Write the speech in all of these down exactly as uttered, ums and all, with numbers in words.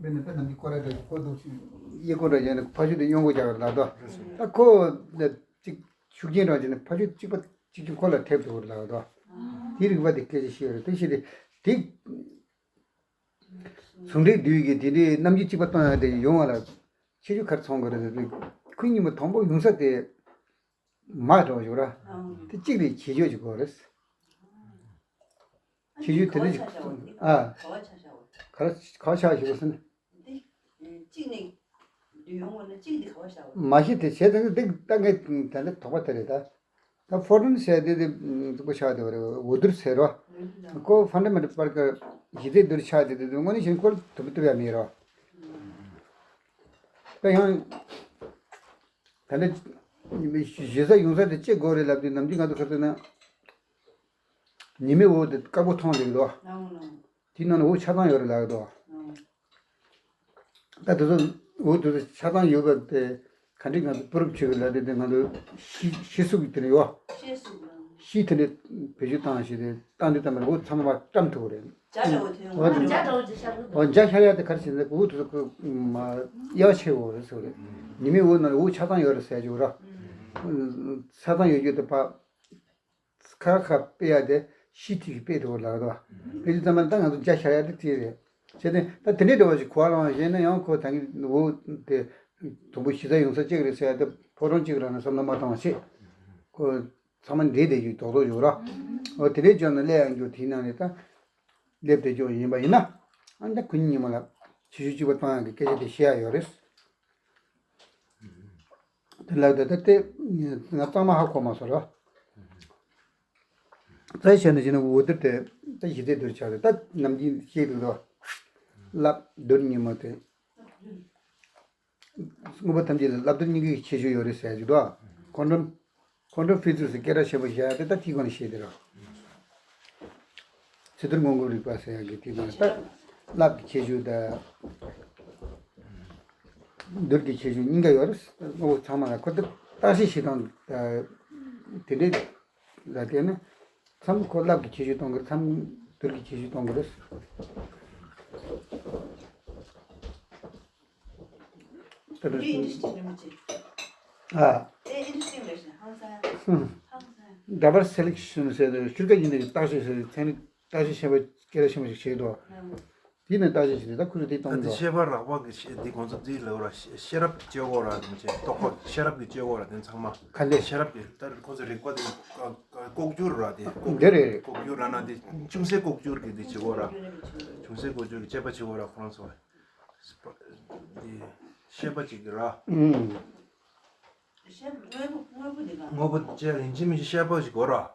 དཔེར་ན་ད་ནམ་རྒྱུན་སྐོར་ར་འདྲ་ཁོ་འདུག་ཤིང་གཡས་སྐོར་ར་བྱས་ནས་ཕ་ཤུལ་དེ་གཡོན་སྐོར་རྒྱག་གི་ལབ་དོ། ད་ཁོ་ལ་གཅིག་ཤུགས་རྐྱེན་རང་བྱས་ནས་ཕ་ཤུལ་གཅིག་པ་གཅིག་རྐྱེན་ཁོ་ལ་ཐེབས་འགྲོ་གི་ལབ་དོ། དེའི་རིགས་པ་དེ་སྐད་ཆ་བཤད་ཡོད་རེད། དེ་བཤད་དེ་དེ། ཟུང་འབྲེལ་བསྡུས་ཀྱི་དེ་འདྲའི་རྣམ་འགྱུར་གཅིག་པ་གཏོང་ཡ་དེ་ཡོང་བ་ལ་ཁྱད་ཆོས་ག་རེ་ཚང་དགོས་རེད་ཟེར་དུས། ཁོ་གཉིས་པོ་དང་པོ་ཡོང་ས་དེ་མ་འགྲོ་ཞིག་ར། དེ་གཅིག་ལས་ཁྱད་ཆོས་ཅིག་དགོས་རེད། ཁྱད་ཆོས་དེ་འདྲ་ཞིག་ཨ། ག་རེ་ག་བ་ཆགས་ཞིག་གོ་ཟེར་ན། འདི་གཅིག་ནས་བསྡུས་ཡོང་བ་ན་གཅིག་འདི་ག་བ་ཆགས་པ། མ་གཞི་དེ་བྱས་ཙང་འདི་ལྟ་མཁན་དེ་འདྲ་དོགས་པ་དེ་རེད་ད། ད་ཕོ་རོན་ཟེར་དེ་དེ་གཙུག་པ་ཆགས་དེ་བ་རེད། འོ་དུར་ཟེར་རོ། ཁོ་ཕན་ཌ་མེན་ཊལ་པར་ཀ་གཞི་རྩའི་དུར་ཆགས་དེ་དེ་དངོས་གནས་བྱས་ན་ཁོ་ལ་དུམ་བུ་བཏུབ་ཡ་མེད་རོ། ད་ཡང་། ད་ལྟ་གཞི་རྩ་ཡོང་ས་དེ་ཅི་དགོས་རེད་ལབ་དུས་ནམ་རྒྱུན་ང་ཚོ་ཁ་སང་ན། ཉི་མའི་འོད་དེ་དཀར་པོ་མཐོང་བསྡད་འདུག་དེའི་ནང་ན་འོད་ཆ་ཚང་ཡོད་རེད་ལབ་འདུག་ད་དེ་ཚོ་འོ་དེ་ཚོ་ཆ་ཚང་ཡོད་པ་དེ་ག་འདྲས་ང་ཚོ་པུ་རུབ་བྱེད་དགོས་ལབ་དེ་དེ་ང་ཚོ་ཤི་ཤི་གསོ་གི་དེ་ནས་ཡོད། ཤི་གསོ་གི་ཤི་དེ་འདྲས་བེད་སྤྱོད་བཏང་ཞིག་རེད། བཏང་དུས་ཙམ་པ་འོ་ཚང་མ་བཀྲམ་ཐུབ་རེད། འཇའ་འདྲ་བོ་དེ་ཡོང་བ་འཇའ་འདྲ་བོ་ཅིག་ཤར་གི་འོ་འཇའ་ཤར་ཡ་དེ་ག་རེ་བྱས་ན་འོ་དེ་ཚོ་ཁོ་མ་དབྱེ་བ་ཕྱེ་དགོས་རེད་ཟེར་བ་རེད། ཉི་མའི་འོད་ནང་ལ་འོ་ཆ་ཚང་ཡོད་རེད་ཟེར་གྱི་རེད། ཆ་ཚང་ཡོད་རྒྱུ་དེ་ཕ། ཁ་ཁ་སྤེལ་ཡ་དེ་ཤི་ཐིག་གི་སྤེལ་ཐུབ་ལ་རོ། སྤེལ་དུས་ཙམ་པ་ད་ང་ཚོ་འཇའ་ཤར་ཡ་དེ་དེ་རེད། བྱས་ཏེ་ད་དེ་འདྲའི་འདྲ་བ་ཞིག་གོ་བ་ལོང་བ་ཞེ་ན་ཡང་ཁོ་ད་གིན་འོ་དེ་དུམ་བུ་གཞི་རྩ་ཡོང་ས་གཅིག་རེད་ཟེར་ཡ་དེ་ཕོ་བྲང་གཅིག་རང་ནས་བསམ་བློ་མ་བཏང་བ་བྱེད། ཁོ་ཚང་མ་འདྲེས་བསྡད་རྒྱུའི་རྡོག་རྡོག་ཡོད་ར། འོ་དེ་འདྲའི་ཅོག་ནས་སླེབས་ཡོང་རྒྱུ་དེའི་ནང་ནས་ད་སླེབས་བསྡད་རྒྱུ་ཡིན་པ་ཡིན་ན། ཨ་ནི་ད་ཁོ་གཉིས་ཉི་མ་ལ་ཆེ་ཤོས་གཅིག་པ་བཏང་ཡག་གི་སྐད་ཆ་དེ་བཤད་ཡ་ཡོད་རེད། དེ་ལབ་དེ་ད་ལྟ་ང་གཙང་མ་ཧ་གོ་མ་སོང་ར། རྩ་བྱས་ན་བྱས་ན་འོ་དེ་དེ་ད་གཞི་རྩའི་དུར་ཆགས་རེད། ད་ནམ་རྒྱུན་བཤད་འདུག་ར། ལབ་དུར་གཉིས་མ་དེ། དངོས་པོ་ཐམས་ཅད་ལ་ལབ་དུར་གཉིས་ཀའི་ཁྱད་ཆོས་ཡོད་རེད་ཟེར་གྱི་འདུག་ཁོང་ཁྲོ་ཁོང་ཁྲོ་ཕི་ཛིག་སི་སྐད་གྲགས་ཆེན་པོ་བཤད་ཡ་དེ་ད་དེའི་སྒང་ནས་བཤད་དེ་ར། ཚེ་ཐར་སྔོན་འགོག་རིག་པ་ཟེར་ཡག་གི་དེ་ནང་ད་རླབས་ཀྱི་ཁྱད་ཆོས་དང་། འདུར་གྱི་ཁྱད་ཆོས་གཉིས་ཀ་ཡོད་རེད། དངོས་པོ་ཚང་མ་ལ་ཁོ་ད་བརྟག་དཔྱད་བྱེད་སྟངས་དེ་འདྲའི་ལ་བལྟས་ན་མཚམས་ཁོ་རླབས་ཀྱི་ཁྱད་ཆོས་གཏོང་གི་རེད། མཚམས་འདུར་གྱི་ཁྱད་ཆོས་གཏོང་གི་རེད། ད་ལྟ་ཨ། ཌ་བར་སེ་ལེག་ཤན་ཟེར་ཏེ་ཤུལ་ཁ་ཡིན་ནའི་བརྟག་དཔྱད་ཟེར་ཚན་རིག་བརྟག་དཔྱད་ཤེས་པ་སྐད་ཆ་ཤེས་པ་ཞིག་བྱས་འདུག་དེ་ནས་བརྟག་དཔྱད་བྱས་ཏེ་ད་ཁོ་ཚོ་དེ་གཏོང་ད་འདི་གི་ཤེས་པ་རགས་པ་གི་ཤེས་འདི་ཁོང་ཚོ་འདི་ལབ་ར་ཤེས་རབ་སྤྱོད་གོ་ར་མི་བྱེད་རྟོག་པ་ཤེས་རབ་ཀྱི་སྤྱོད་གོ་ར་དེ་ཚང་མ་ག་འདྲས་ཤེས་རབ་ཀྱི་ད་ཁོང་ཚོ་རིག་པ་དེ་ལྐོག་གྱུར་ར་དེ་ལྐོག་འདི་རེད། ལྐོག་གྱུར་ར་ན་དེ་ཅུང་ཟད་ལྐོག་གྱུར་གི་འདི་བྱེད་གོ་ར་ཅུང་ཟད་ལྐོག་གྱུར་གི་དཔྱད་པ་བྱེད་གོ་ར་ཁོ་རང་ཚོ། འདི་ཤེས་པ་ཅིག་ར། ཨུམ། ཤེས་པ་དངོས་པོ་དངོས་པོ་འདི་ག་དངོས་པོ་ཅན་ཡིན་གཅིག་མིན་གཅིག་ཤེས་པ་ཞིག་དགོས་ར།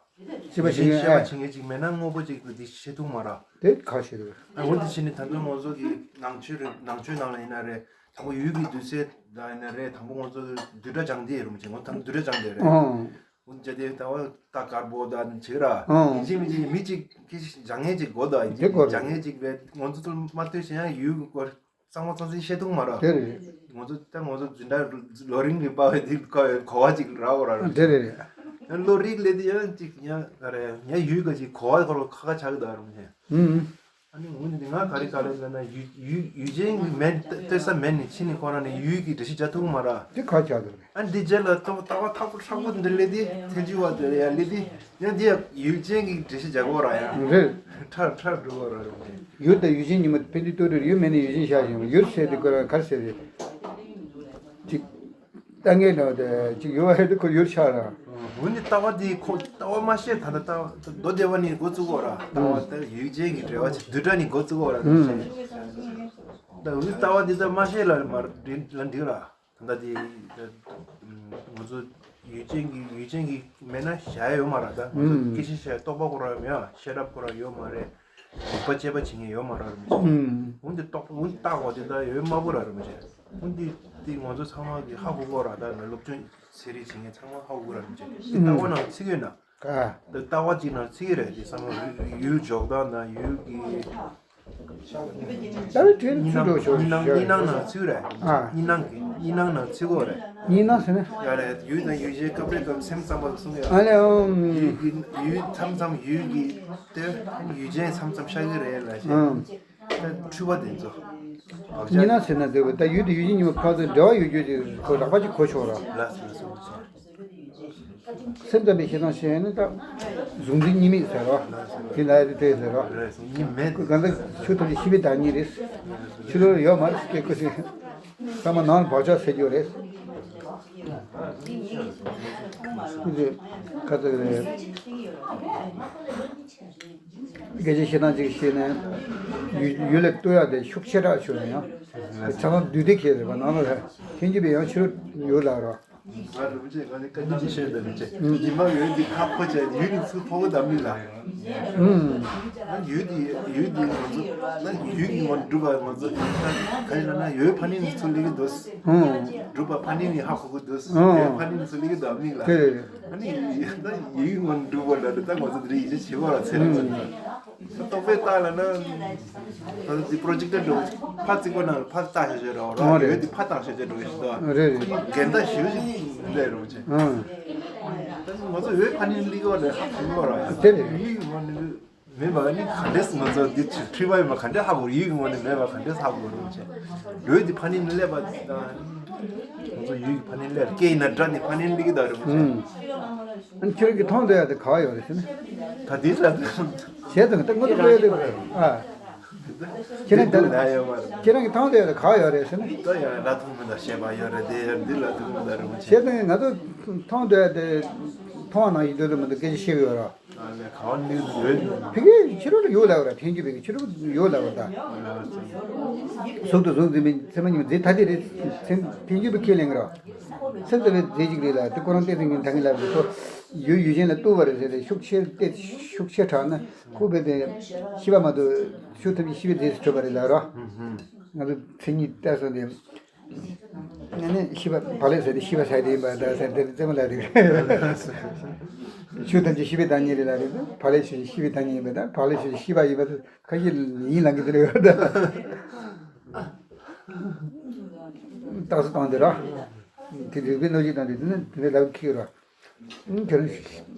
ཤེས་པ་ཤེས་ཤེས་པ་ཡིན་ཤེས་པ་ཡིན་ཅིག་མེད་ཅིག་མེད་ན་དངོས་པོ་ཅིག་འདི་ཤེས་ཐུབ་མ་ར། དེ་ག་ཤེས་ཐུབ། ཨ་འོ་འདི་ཕྱིན་ནས་ད་དུང་ང་ཚོ་གི་ནང་ཆོས་རེད་ནང་ཆོས་ནང་ལ་ཡིན་ན་རེད་དང་པོ་ཡུལ་གྱི་དུས་ཚོད་ལ་ཡིན་ན་རེད་དང་པོ་ང་ཚོ་གི་བསྡུས་གྲྭ་སྦྱངས་དེ་རུ་མི་བྱེད་ང་ཚོ་ད་བསྡུས་གྲྭ་སྦྱངས་དེ་རེད། ཨང་། འོན་ཀྱང་དེ་ལྟ་བ་ད་དཀར་པོ་དང་བྱེད་ར། ཨང་། ཡིན་གཅིག་མིན་གཅིག་མི་གཅིག་གིས་སྦྱང་མཁན་གཅིག་དགོས་དང་ཡིན་དེ་གཅིག་དགོས་རེད། སྦྱང་མཁན་གཅིག་རེད་ང་ཚོ་ཚོ་མ་ལྟོས་ཤེས་ཡང་ཡུལ་སྐོར་གཙང་མ་གཙང་ཚིག་བཤད་ཐུབ་མ་ར། དེ་རེད། ང་ཚོ་ད་ང་ཚོ་འཛིན་གྲྭ་ལོ་རིམ་གྱི་པ་བའི་དེ་ག་བའི་གོ་བ་གཅིག་རག་གོ་ར་རེད། དེ་རེད་རེད། ཡང་ལོ་རིག་ལས་དེ་ཡང་གཅིག་ཡང་ག་རེ་ཡང་ཡུལ་ག་ཅིག་གོ་བ་ཁོ་རང་ཁ་ཁ་ཆགས་ཀྱི་འདུག་རུང་ཆེ། ཨུམ། ཨ་ནི་འོན་ཏེ་ང་ག་རེ་ག་རེ་ལབ་ན་ཡུལ་ཡུལ་ཡུལ་ཅན་གྱི་མེད་ལྟོས་ས་མེད་ནི་ཕྱི་ནི་ཁོ་རང་ནི་ཡུལ་གྱི་འགྲེལ་བཤད་རྒྱག་ཐུབ་མ་ར། དེ་ཁ་ཆགས་འདུག་རེད། ཨ་འདི་རྗེས་ལ་ལྟ་ལྟ་བ་ཐག་པོ་ཁྲག་པོ་འདི་ལས་དེ་ཐལ་འགྱུར་བ་དེ་ལ་ཡང་ལས་དེ་ཡང་འདི་ཡང་ཡུལ་ཅན་གྱི་འགྲེལ་བཤད་རྒྱག་གོ་ར་ཡང་རེད། ཁྲ་ཁྲ་འགྲོ་གོ་ར་རེད། ཡུལ་དང་ཡུལ་ཅན་གཉིས་པོ་ཕན་ཚུན་ལྟོས་གྲོས་ཡུལ་མེད་ན་ཡུལ་ཅན་ཤར་ཞིང་ཡུལ་ཟེར་དེ་ཁོ་རང་ག་རེ་ཟེར་རེད། ཅིག་ལྟ་ངན་ནང་དེ་ཅིག་ཡོད་པ་རེད་དེ་ཁོ་ཡུལ་ཤར་ར། འོན་ཏེ་ལྟ་བ་དེ་ཁོ་ལྟ་བ་མ་ཤེས་ད་ལྟ་ལྟ་བ་མདོ་སྡེ་པ་ནས་འགོ་བཙུགས་གོ་ར་ལྟ་བ་ད་ཡུལ་ཅན་གྱི་འབྲེལ་བ་ཆེ་བསྡུས་གྲྭ་ནས་འགོ་བཙུགས་གོ་ར་ད་འོན་ཏེ་ལྟ་བ་དེ་ད་མ་ཤེས་ལ་མ་འགྲིག་ལ་འགྲིག་ར། ད་ལྟ་དེ་ང་ཚོ་ཡུལ་ཅན་གྱི་ཡུལ་ཅན་གྱི་མེད་ན་བྱ་ཡ་ཡོད་མ་རེད། ད་ང་ཚོ་ཨུམ་སྐད་ཆ་བཤད་རྟོག་པ་ཁོ་རང་ཡོད་མ་རེད། ཤེས་རབ་ཁོ་རང་ཡོད་མ་རེད། རིག་པ་དཔྱད་པ་བྱེད་མཁན་ཡོད་མ་རེད་མི་ཚོ། ཨུམ་འོན་ཏེ་རྟོག་འོན་ཏེ་ལྟ་གོ་དེ་ད་ཡོད་མ་བུ་ར་རེད་མི་ཚོ། འོན་ཏེ་དེ་ང་ཚོ་ཚང་མ་གི་ཧ་གོ་གོ་ར་ད་ནི་སློབ་སྦྱོང་ཚན་རིག་བྱེད་མཁན་ཚང་མ་ཧ་གོ་གོ་ར་མི་ཚོ་དེ་ལྟ་བ་ནང་ཚིག་ཡོད་ན། ཀ་ད་ལྟ་བ་གཅིག་ནང་ཚིག་རེད་དེ་བསམ་བློ་ཡུལ་འཇོག་སྟངས་དང་ཡུལ་གྱི་ད་རེས་དྲན་གཉིས་ཚུལ་འགྲོ་ཤོར་སྣང་གཉིས་སྣང་ནང་ཚིག་རེད། ཨ་གཉིས་སྣང་གི་གཉིས་སྣང་ནང་ཚིག་གོ་རེད། གཉིས་སྣང་ཟེར་ན། ཡ་རེད་ཡུལ་དང་ཡུལ་ཅན་སྐབས་རེ་སྐབས་སེམས་ཙམ་པ་གསུང་ཡ། ཨ་ལེ་ཨམ། ཡུལ་གྱི་ཡུལ་མཚམས་མཚམས་ཡུལ་གྱི་ལྟོས་ཡུལ་ཅན་མཚམས་མཚམས་ཤར་གི་རེད་ལ་ཞེས། ཨམ། ད་འཁྲུལ་པ་དེ་ཚོ། གཉིས་སྣང་ཟེར་ན་འདོད་པ་ད་ཡུལ་དེ་ཡུལ་གཞན་གཉིས་པོ་ཕར་ཚུར་འབྲེལ་བ་ཡོད་རྒྱུ་ཅིག་གོ་རགས་པ་ཅིག་གོ་ཆོག་ར། ལགས་སོ་ལགས་སོ། སེམས་ཙམ་པའི་ཞེ་སྡང་ཞེས་ནི་ད་གཟུང་འཛིན་གཉིས་མེད་ཟེར་རོ། དེ་ལ་ཡི་དེ་ཟེར་རོ། ལགས་སོ། གཉིས་མེད། གང་ལྟར་ཆོས་ཐམས་ཅད་ཤེས་པའི་བདག་ཉིད་རེད། ཕྱི་རོལ་ཡོད་མ་རེད་སྐད་ཀོ་ཞིག་ཚང་མ་ནང་ལ་བག་ཆགས་ཟེར་རྒྱུ་རེད། ཁོ་ཚོས་ཁ་ཚ་རེད། སྐད་ཆ་བཤད་སྟངས་གཅིག་བཤད་ནས་ཡུལ་ཡུལ་ལ་ལྟོས་ཡག་དེ་ཤུགས་ཆེ་དྲགས་ཤོར་ནས་ཡང་ཆ་ཚང་བསྡུས་ཏེ་ཁྱེར་རེད་པ་ནང་ལ་ཐེན་གྱི་པའི་ཡང་ཕྱི་རོལ་ཡོད་ལ་རོ། ང་རིན་པོ་ཆེ་ང་ནི་བཀའ་འདྲི་ཅིག་ཤོད་དང་རིན་པོ་ཆེ། ཉི་མ་འོད་འདི་ཁ་ཕོ་བྱས་ཡུལ་གྱི་ཚུལ་ཕོ་བོ་དམ་མི་ལ། ཨུམ། ཡུལ་འདི་ཡུལ་འདི་ང་ཚོ་ན་ཡུལ་གྱི་ངོ་སྒྲུབ་པ་ང་ཚོ་ག་ཡིན་ན་ཡོད་ཕ་ནི་ནི་ཚུལ་ལེགས་འདུག་ཨུམ། སྒྲུབ་པ་ཕ་ནི་ནི་ཧ་གོ་གི་འདུག་ཨུམ། ཡོད་ཕ་ནི་ནི་ཚུལ་ལེགས་དམ་མི་ལ། དེ་རེད། ཨ་ནི་ཡུལ་ན་ཡུལ་གྱི་ངོ་སྒྲུབ་པ་ལ་ད་ང་ཚོ་འདི་རིགས་ཡིད་ཆེས་བྱེད་པ་ལ་ཚེ་རིང་ཚོ། རྟོག་པས་བཏགས་ལ་ན། ད་ལྟ་འདི་པྲོ་ཇེག་ཊར་འགྲོ་ཕ་བརྩིགས་པ་ན་ཕ་བཏགས་ཤེས་བྱེད་རོགས་རོགས། ཨོ་རེད། འོད་འདི་ཕ་བཏགས་ཤེས་བྱེད་འགྲོ་ཞིག་ཏོ། རེད་རེད། འགལ་ཟླ་ཞེ་པོ་ཅིག་འདྲ་རོགས་བྱེད། ཨང་། ད་ང་ཚོ་འོད་ཕ་ནི་ལི་གོ་ལ་ཧ་གོ་ར། དེ་རེད། ཡིག་ངོ་ནི་མེད་པ་ནི་ག་འདྲས་ང་ཚོ་འདི་ཁྲི་བ་ཡིན་པ་ག་འདྲས་ཧ་གོ། ཡིག་ངོ་ནི་མེད་པ་ག་འདྲས་ཧ་གོ་རོགས་བྱེད། འོད་འདི་ཕ་ནི་ནི་སླེབས་པ་དང་། ང་ཚོ་ཡིག་ཕ་ནི་སླེབས་སྐད་ཡིན་ན་སྒྲ་ནི་ཕ་ནི་ལི་གི་ད་རོགས་བྱེད། ཨང་། ཁྱོད་ཀྱིས་མཐོང་འདོད་ཡ་དེ་ག་བ་ཡོད་རེད་ཟེར་ན། ད་འདི་ལ་དུ། བྱས་ཙང་ད་ངོ་ཐུག་ལོས་ལེ་བ་ཨ། ཁྱེད་རང་ད་ལ་ཡོད་མ་རེད། ཁྱེད་རང་གིས་མཐོང་འདོད་ཡ་དེ་ག་བ་ཡོད་རེད་ཟེར་ན། ད་ཡང་ལ་ཐུག་མི་འདུག་ཤེས་པ་ཡོད་རེད་དེ་ཡང་འདི་ལ་ཐུག་མི་འདུག་རུང་ཆེ། བྱས་ཙང་ང་ཚོ་མཐོང་འདོད་ཡ་དེ་མཐོང་བ་ནང་བཞིན་འདོད་དུ་མི་འདུག་སྐད་ཆ་བཤད་གི་ཡོད་ར། ཨ་ལས་ག་བ་འདི་འདོད། ཕ་གིའི་ཕྱི་རོལ་ལ་ཡོད་ལབ་ར། ཐེན་ཅུ་པའི་ཕྱི་རོལ་ཡོད་ལབ་ར་ད། གཟུགས་དང་གཟུགས་འཛིན་པའི་ཚད་མ་གཉིས་པོ་རྫས་ཐ་དད་རེད། ཐེན་ཅུ་པའི་ཁས་ལེན་གི་ར། སེམས་ཙམ་པའི་རྫས་གཅིག་རེད་ལ་དེ་ཁོ་རང་ཏན་ཏན་གྱི་ད་གིན་ལབ་རེད་ཁོ། ཡུལ་ཡུལ་ཅན་ལ་ལྟོས་པ་རེད་ཟེར་ཏེ་ཤུགས་ཆེ་སྟེ་ཤུགས་ཆེ་དྲགས་ན་ཁོ་བས་ཏེ་ཤེས་པ་མ་གཏོགས་ཆོས་ཐམས་ཅད་ཤེས་པའི་རྫས་སུ་གྲུབ་པ་རེད་ལབ་ར། ང་ཚོ་མཚན་ཉིད་ལྟར་སོང་སྟེ། ཨ་ནི་ཤེས་པ་བག་ལེབ་ཟེར་ཏེ་ཤེས་པ་ཟེར་དེ་ཡིན་པ་ད་ཟེར་ཏེ་རྩེད་མོ་ལབ་རེད། ཆོས་ཐམས་ཅད་ཤེས་པའི་བདག་ཉིད་རེད་ལབ་རེད། བག་ལེབ་ཞེས་ཤེས་པའི་བདག་ཉིད་ཡིན་པ་ད་བག་ལེབ་ཞེས་ཤེས་པ་ཡིན་པ་ད་ཁ་ཤས་ཡིན་ལང་གི་དེ་རེད་ད། རྟགས་སུ་བཏང་དེ་ར། དེ་རིགས་པའི་སྣོད་བཅུད་དང་དེ་ནི་དེ་འདྲའི་ལབ་ཁྱི་ར། ཁྱོད་རང་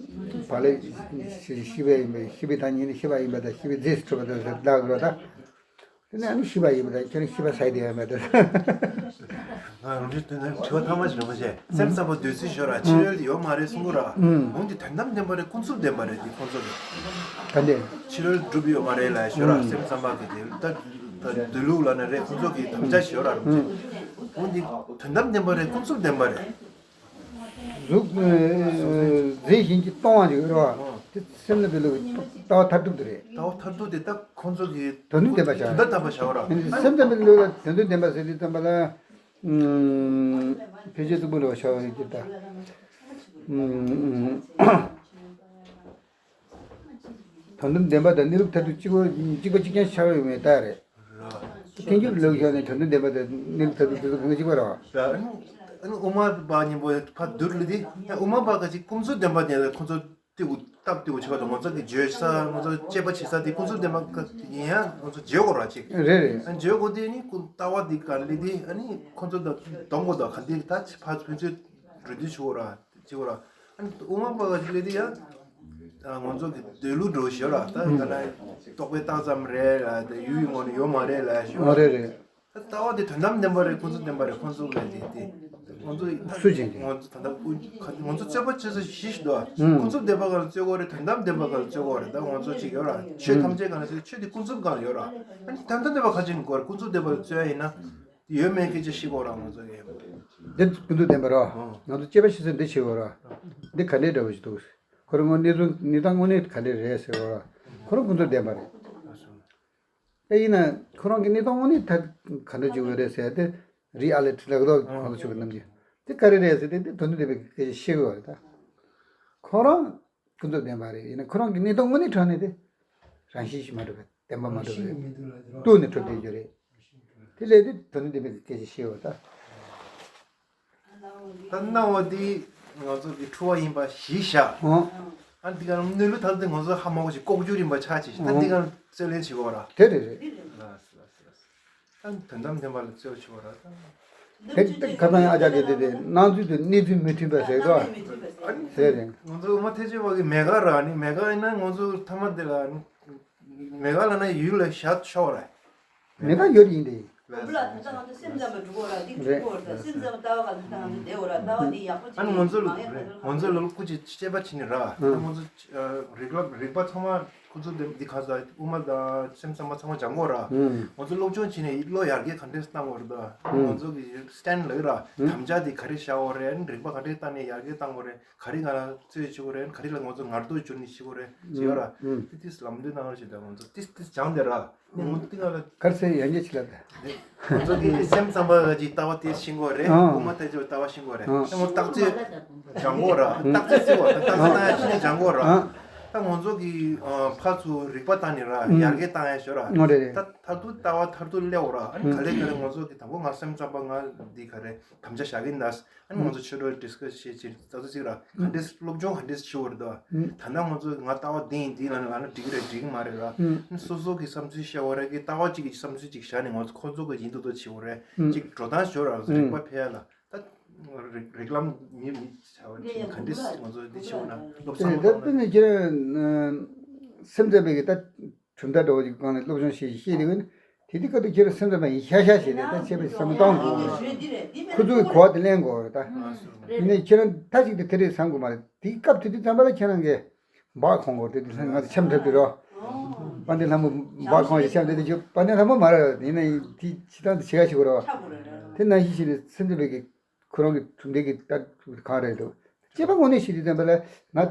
བག་ལེབ་ཤེས་པ་ཡིན་པས་ཤེས་པའི་བདག་ཉིད་ནི་ཤེས་པ་ཡིན་པ་དང་ཤེས་པའི་རྫས་སུ་གྲུབ་པ་དང་ཟེར་བདག་གི་རོ་ད། དེ་ནི་ཨ་ནི་ཤེས་པ་ཡིན་པ་དང་ཁྱོད་རང་ཤེས་པ་ཟ་ཡི་དེ་ཡོད་མེད་དང་། ང་རང་ཚོའི་དོན་དུ་དྲི་བ་ཐ་མ་ཞིག་རིན་པོ་ཆེ་སེམས་ཙམ་པ་འདོད་ཚུལ་ཤོར་ར་ཕྱི་རོལ་དུ་ཡོད་མ་རེད་གསུང་གི་ར། འོན་ཏེ་དོན་དམ་བདེན་པ་རེད་ཀུན་རྫོབ་བདེན་པ་རེད་དེ་ཁོང་ཚོ་གི་ད་འདི་ཕྱི་རོལ་སྒྲུབ་ཡོད་མ་རེད་ལ་ཤོར་ར་སེམས་ཙམ་པ་གི་དེ་ད་ད་འདོད་ལུགས་ལ་ནི་རེད་ཁོང་ཚོ་གི་དམ་བཅའ་ཤོར་ར་རིན་པོ་ཆེ། འོན་ཏེ་དོན་དམ་བདེན་པ་རེད་ཀུན་རྫོབ་བདེན་པ་རེད། གཟུགས་རྫས་གཞན་གྱིས་སྟོང་བ་ཞིག་རེད་བ། དེ་སེམས་ལ་འབད་ལུགས་ལྟ་བ་མཐར་ཐུག་དེ་རེད། ལྟ་བ་མཐར་ཐུག་དེ་ད་ཁོང་ཚོ་གིས་དོན་དམ་བདེན་པ་བྱ་དོན་དམ་བདེན་པ་བྱ་བ་ར། སེམས་ཙམ་པའི་ལུགས་ལ་དོན་དམ་བདེན་པ་ཟེར་དུས་ཙམ་པ་ལ། ཕལ་ཆེར་གཙུག་པུ་ལ་བྱ་བ་ཡིན་གྱི་ད། དོན་དམ་བདེན་པ་དང་གནས་ལུགས་མཐར་ཐུག་གཅིག་པ་གཅིག་པ་གཅིག་རྐྱང་ཆགས་ཡོད་མེད་ལྟ་རེད། ཐལ་འགྱུར་ལུགས་བཞག་ནས་དོན་དམ་བདེན་པ་དང་གནས་ལུགས་མཐར་ཐུག་དེ་ཚོ་གང་ག་གཅིག་པ་རེད་བ། ཨ་ནི་དབུ་མ་པ་གཉིས་པོ་ཕར་བསྡུར་ལ་དེ་དབུ་མ་པ་ག་ཅིག་ཀུན་རྫོབ་བདེན་པ་དེ་ཁོ་ཚོ་ཏི་གུ་སྟབས་ཏི་གུ་བྱེད་པ་དང་ང་ཚོ་གི་བརྗོད་ས་ང་ཚོ་དཔྱད་པ་བྱེད་ས་དེ་ཀུན་རྫོབ་བདེན་པ་ཡིན་ཡང་ང་ཚོ་བརྗོད་དགོས་ར་ཅིག་རེད་རེད། ཨ་བརྗོད་དགོས་དེ་ནི་ཀུན་ལྟ་བ་དེ་ག་ལས་དེ་ཨ་ནི་ཁོ་ཚོ་དང་སྡོམ་དགོས་དང་ག་འདི་ད་ཕར་ཕན་ཚུན་འགྲོ་དུས་ཆུ་བོ་ར། ཅིག་ར། ཨ་ནི་དབུ་མ་པ་ག་ཅིག་ལས་དེ་ཡང་། ང་ཚོ་གི་འདོད་ལུགས་འགྲོ་ཞོར་ར་ད་ག་ན་རྟོག་པའི་རྟགས་ཙམ་རེད་ལ་དེ་ཡུལ་ཡུལ་ངོ་ནས་ཡོད་མ་རེད་ལ་ཞོར། ཨ་རེད་རེད། ད་ལྟ་བ་དེ་དོན་དམ་བདེན་པ་རེད་ཀུན་རྫོབ་བདེན་པ་རེད་ཁོང་ཚོ་གི་དེ་དེ། ང་ཚོ་སུ་ཅིག་དེ། ང་ཚོ་ད་ལྟ་ཀུན་ང་ཚོ་རྩོད་པ་བྱེད་ས་བཞི་ཞིག་འདུག་ཨ། ཀུན་རྫོབ་བདེན་པ་ག་ལ་རྩོད་དགོས་རེད་དོན་དམ་བདེན་པ་ག་ལ་རྩོད་དགོས་རེད་ད་ང་ཚོ་ཅིག་ཡོད་ར་ཆོས་ཐམས་ཅད་ག་ལ་རྩོད་ཆོས་དེ་ཀུན་རྫོབ་ག་ལ་ཡོད་ར། ཨ་ནི་དོན་དམ་བདེན་པ་ག་ཅིག་དགོས་རེད་ཀུན་རྫོབ་བདེན་པ་ལ་རྩོད་ཡ་ཡིན་ན། ཡོད་མེད་སྐད་ཆ་བཤད་དགོས་ར་ང་ཚོ་གི། འདི་ཀུན་རྫོབ་བདེན་པ་ར། ང་ཚོ་དཔྱད་པ་བྱེད་ས་འདི་བྱེད་དགོས་ར། འདི་ག་འདྲའི་འདྲ་བོ་ཞིག་འདུག་ཁོ་རང་ངོ་གནས་ཚུལ་གནས་སྟངས་དངོས་གནས་ག་འདྲ་རེད་ཟེར་བ་ར། ཁོ་རང་ཀུན་རྫོབ་བདེན་པ་རེད། ཨེ་ཡིན་ན་ཁོ་རང་གི་གནས་སྟངས་དངོས་གནས་ད་ག་འདྲ་ཅིག་ཡོད་རེད་ཟེར་ཏེ་རི་ཨ་ལི་ཊི་ལག་ཐོག་ཁོང་ཚོ་ཆོས་ཀྱི་རྣམ་འགྱུར་དེ་ག་རེ་རེད་ཟེར་ཏེ་དེ་དོན་དུ་བདེན་པའི་སྐད་ཆ་བཤད་དགོས་རེད་ད། ཁོ་རང་། ཀུན་རྫོབ་བདེན་པ་རེད་ཡིན་ན་ཁོ་རང་གི་གནས་སྟངས་དངོས་གནས་དྲང་གནས་དེ་རང་བཞིན་གྱིས་མ་གྲུབ་པའི་བདེན་པ་མ་གྲུབ་པའི་ལྟོས་ནས་གྲུབ་བསྡད་རྒྱུ་རེད། དེ་ལས་དེ་དོན་དམ་བདེན་པའི་སྐད་ཆ་བཤད་པ་ད། ད་སྣང་བ་འདི་ང་ཚོ་གི་འཁྲུལ་བ་ཡིན་པ་གཞི་བཞག་ཨང་། ཨ་འདི་ག་རང་གནས་ལུགས་ཐམས་ཅད་ང་ཚོ་ཧ་མ་གོ་ཞིག་ལྐོག་གྱུར་ཡིན་པ་ཆགས་ཅིག་ད་འདི་ག་རང་རྩོད་ལེན་བྱེད་དགོས་ར། དེ་རེད་རེད། ད་དོན་དམ་བདེན་པ་ལ་རྩོད་ཆོག་ར་ད། དེ་ཁ་སང་ཨ་ཅག་གིས་དེ་དེ་སྣང་ཚུལ་དང་གནས་ཚུལ་མི་མཐུན་པ་ཟེར་དོ། ཟེར་རེད། ང་ཚོ་མ་ཐེ་ཆེ་བ་གི་མེ་ག་ར་ནི་མེ་ག་ཡིན་ན་ང་ཚོ་ཐ་མ་དེ་ལ་ནི་མེ་ག་ལ་ན་ཡུལ་ལ་བཞག་ཆོག་ར། མེ་ག་ཡོད་ཡིན་ཏེ། ལ་ད་ལྟ་ང་ཚོ་སེམས་ཙམ་པ་འགྲོ་གི་ར། འདི་འགྲོ་གི་ར། ད་སེམས་ཙམ་པ་ལྟ་བ་ག་ལ་ད་ང་ཚོ་བསྡད་གི་ར། ལྟ་བ་འདི་ཡག་པོ་ཅིག་ཨ་ནི་ང་ཚོ་མ་ཡག་ང་ཚོ་ང་ཚོ་ལ་སྐུ་མཁྱེན་དཔྱད་པ་བྱེད་ནི་ར། ད་ང་ཚོ་རིག་པ་རིག་པ་ཚང་མ་ཁོ་ཚོ་འདི་འདི་ག་ས་དབུ་མ་དང་སེམས་ཙམ་པ་ཚང་མ་སྦྱང་གི་ར། ང་ཚོ་སློབ་སྦྱོང་བྱེད་ནས་བློ་ཡར་རྒྱས་ག་འདྲས་བཏང་གི་ར། ད་ང་ཚོ་གི་སི་ཊེན་ཌ་ལ་ར། དམ་བཅའ་འདི་ག་རེ་བཞག་གི་རེད། རིག་པ་ག་འདྲས་བཏང་ནས་ཡར་རྒྱས་བཏང་གི་རེད། ག་རེ་ང་ལ་རྩོད་བྱེད་དགོས་རེད། ག་རེ་ལ་ང་ཚོ་ངར་གདོང་བསྒྱུར་ནས་བྱེད་དགོས་རེད་ཟེར་ཡོད་ར། ཨུམ། དེ་དེ་ལམ་སྟོན་གནང་རོགས་བྱེད་དང་། ང་ཚོ་དེ་དེ་སྦྱངས་བསྡད་ར། ང་ཚོ་དེ་ང་ལ་གར་སའི་ཡང་རྒྱ་ཆེ་ལ་དེ། ང་ཚོ་གི་སེམས་ཙམ་པ་གི་ལྟ་བ་དེ་ཤེས་དགོས་རེད། ཨང་། དབུ་མ་ཐལ་འགྱུར་ལྟ་བ་ཤེས་དགོས་རེད། ཨང་། ད་ང་ཚོ་བརྟག་དཔྱད་སྦྱང་དགོས་ར། ཨང་། བརྟག་དཔྱད་བྱེད་དགོས། ད་བརྟག་དཔྱད་བཏང་ཡ་ཕྱིན་ནས་སྦྱང་དགོས་ར། ཨང་། ད་ང་ཚོ་གི་ཕར་ཚུར་རིག་པ་བཏང་ནས་ར། ཨང་། ཡར་རྒྱས་བཏང་ཡ་ཞོར་ར། ཨང་། རེད་རེད། ད་མཐར་ཐུག་ལྟ་བ་མཐར་ཐུག་སླེབས་འོ་ར། ཨ་ནི་ག་ལེ་ག་ལེ་ང་ཚོ་གི་དང་པོ་ང་སེམས་ཙམ་པ་ང་འདི་ག་རེ་དམ་བཅའ་བཞག་གི་ཡིན་ད། ཨ་ནི་ང་ཚོ་ཆོས་གྲོགས་ཌི་སི་ཀ་སི་བྱེད་ཅིག་ད་ཚོ་ཅིག་ར། ག་འདྲས་སློབ་སྦྱོང་ག་འདྲས་བྱེད་འོ་རེད་ད། ད་ལྟ་ང་ཚོ་ང་ལྟ་བ་འདི་ཡིན་འདི་ལ་ནི་ལ་ན་འགྲིག་གི་རེད་འགྲིག་གི་མ་རེད་ར། ཨ་ནི་སོ་སོ་གི་བསམ་ཚུལ་བཤད་འོ་ར་གི་ལྟ་བ་གཅིག་གི་བསམ་ཚུལ་གཅིག་བཞག་ནས་ང་ཚོ་ཁོ་ཚོ་གི་ཡིན་མདོག་མདོག་བྱེད་འོ་རེད། ཅིག་འགྲོ་སྟངས་ཤོར་ར། རིག་པ་འཕེལ་ཡ་ལ་ད་རིག་རིག་ལམ་མི་མི་བྱ་བ་ཅིག་ག་འདྲས་ང་ཚོ་འདི་བྱེད་འོ་ན་བློ་བཟང་དེ་ད་དཔེར་ན་ཁྱེད་རང་སེམས་ཙམ་པའི་གི་ད། གྲུབ་མཐའ་འདྲ་བོ་ཅིག་སྒང་ནས་སློབ་སྦྱོང་བྱེད་བཤད་དེ་ཡོད་ན། དེ་དུས་སྐབས་དུ་ཁྱེད་རང་སེམས་ཙམ་པ་ཡིན་ཤག་ཤག་བྱས་ཏེ་ད་བྱས་པ་བསམ་བློ་གཏོང་དགོས་རེད། ཁོ་ཚོས་གོ་བ་དེ་ལེན་དགོས་རེད་ད། ཡིན་ནའི་ཁྱེད་རང་མཐའ་གཅིག་ཏུ་དེ་རེད་བསམ་དགོས་མ་རེད། དེའི་སྐབས་དེ་དུས་ཙམ་པ་ལ་ཁྱེད་རང་གིས་འབག་ཁོང་དགོས་རེད། དེ་དུས་ང་ཚོ་འཆམ་འཁྲབ་དུས་རོ། དཔལ་ལྡན་ལྷ་མོ་འབག་ཁོང་ཞིག་འཆམ་དེ་དུས་དཔལ་ལྡན་ལྷ་མོ་མ་རེད། ཡིན་ནའི་དེ་སྤྱིར་བཏང་དུ་བྱེད་ཡ་ཞིག་དགོས་རེད་བ། དེ་ནང་བཞིན་བྱས་ནས་སེམས་ཙམ་པའི་གི་ཁོ་རང་གི་གྲུབ་འབྲས་ཀྱི་ལྟ་གྲུབ་གང་རེད་འདུག་དཔྱད་པ་དངོས་གནས་ཤེས་དུས་ཙམ་པ་ལ་ང་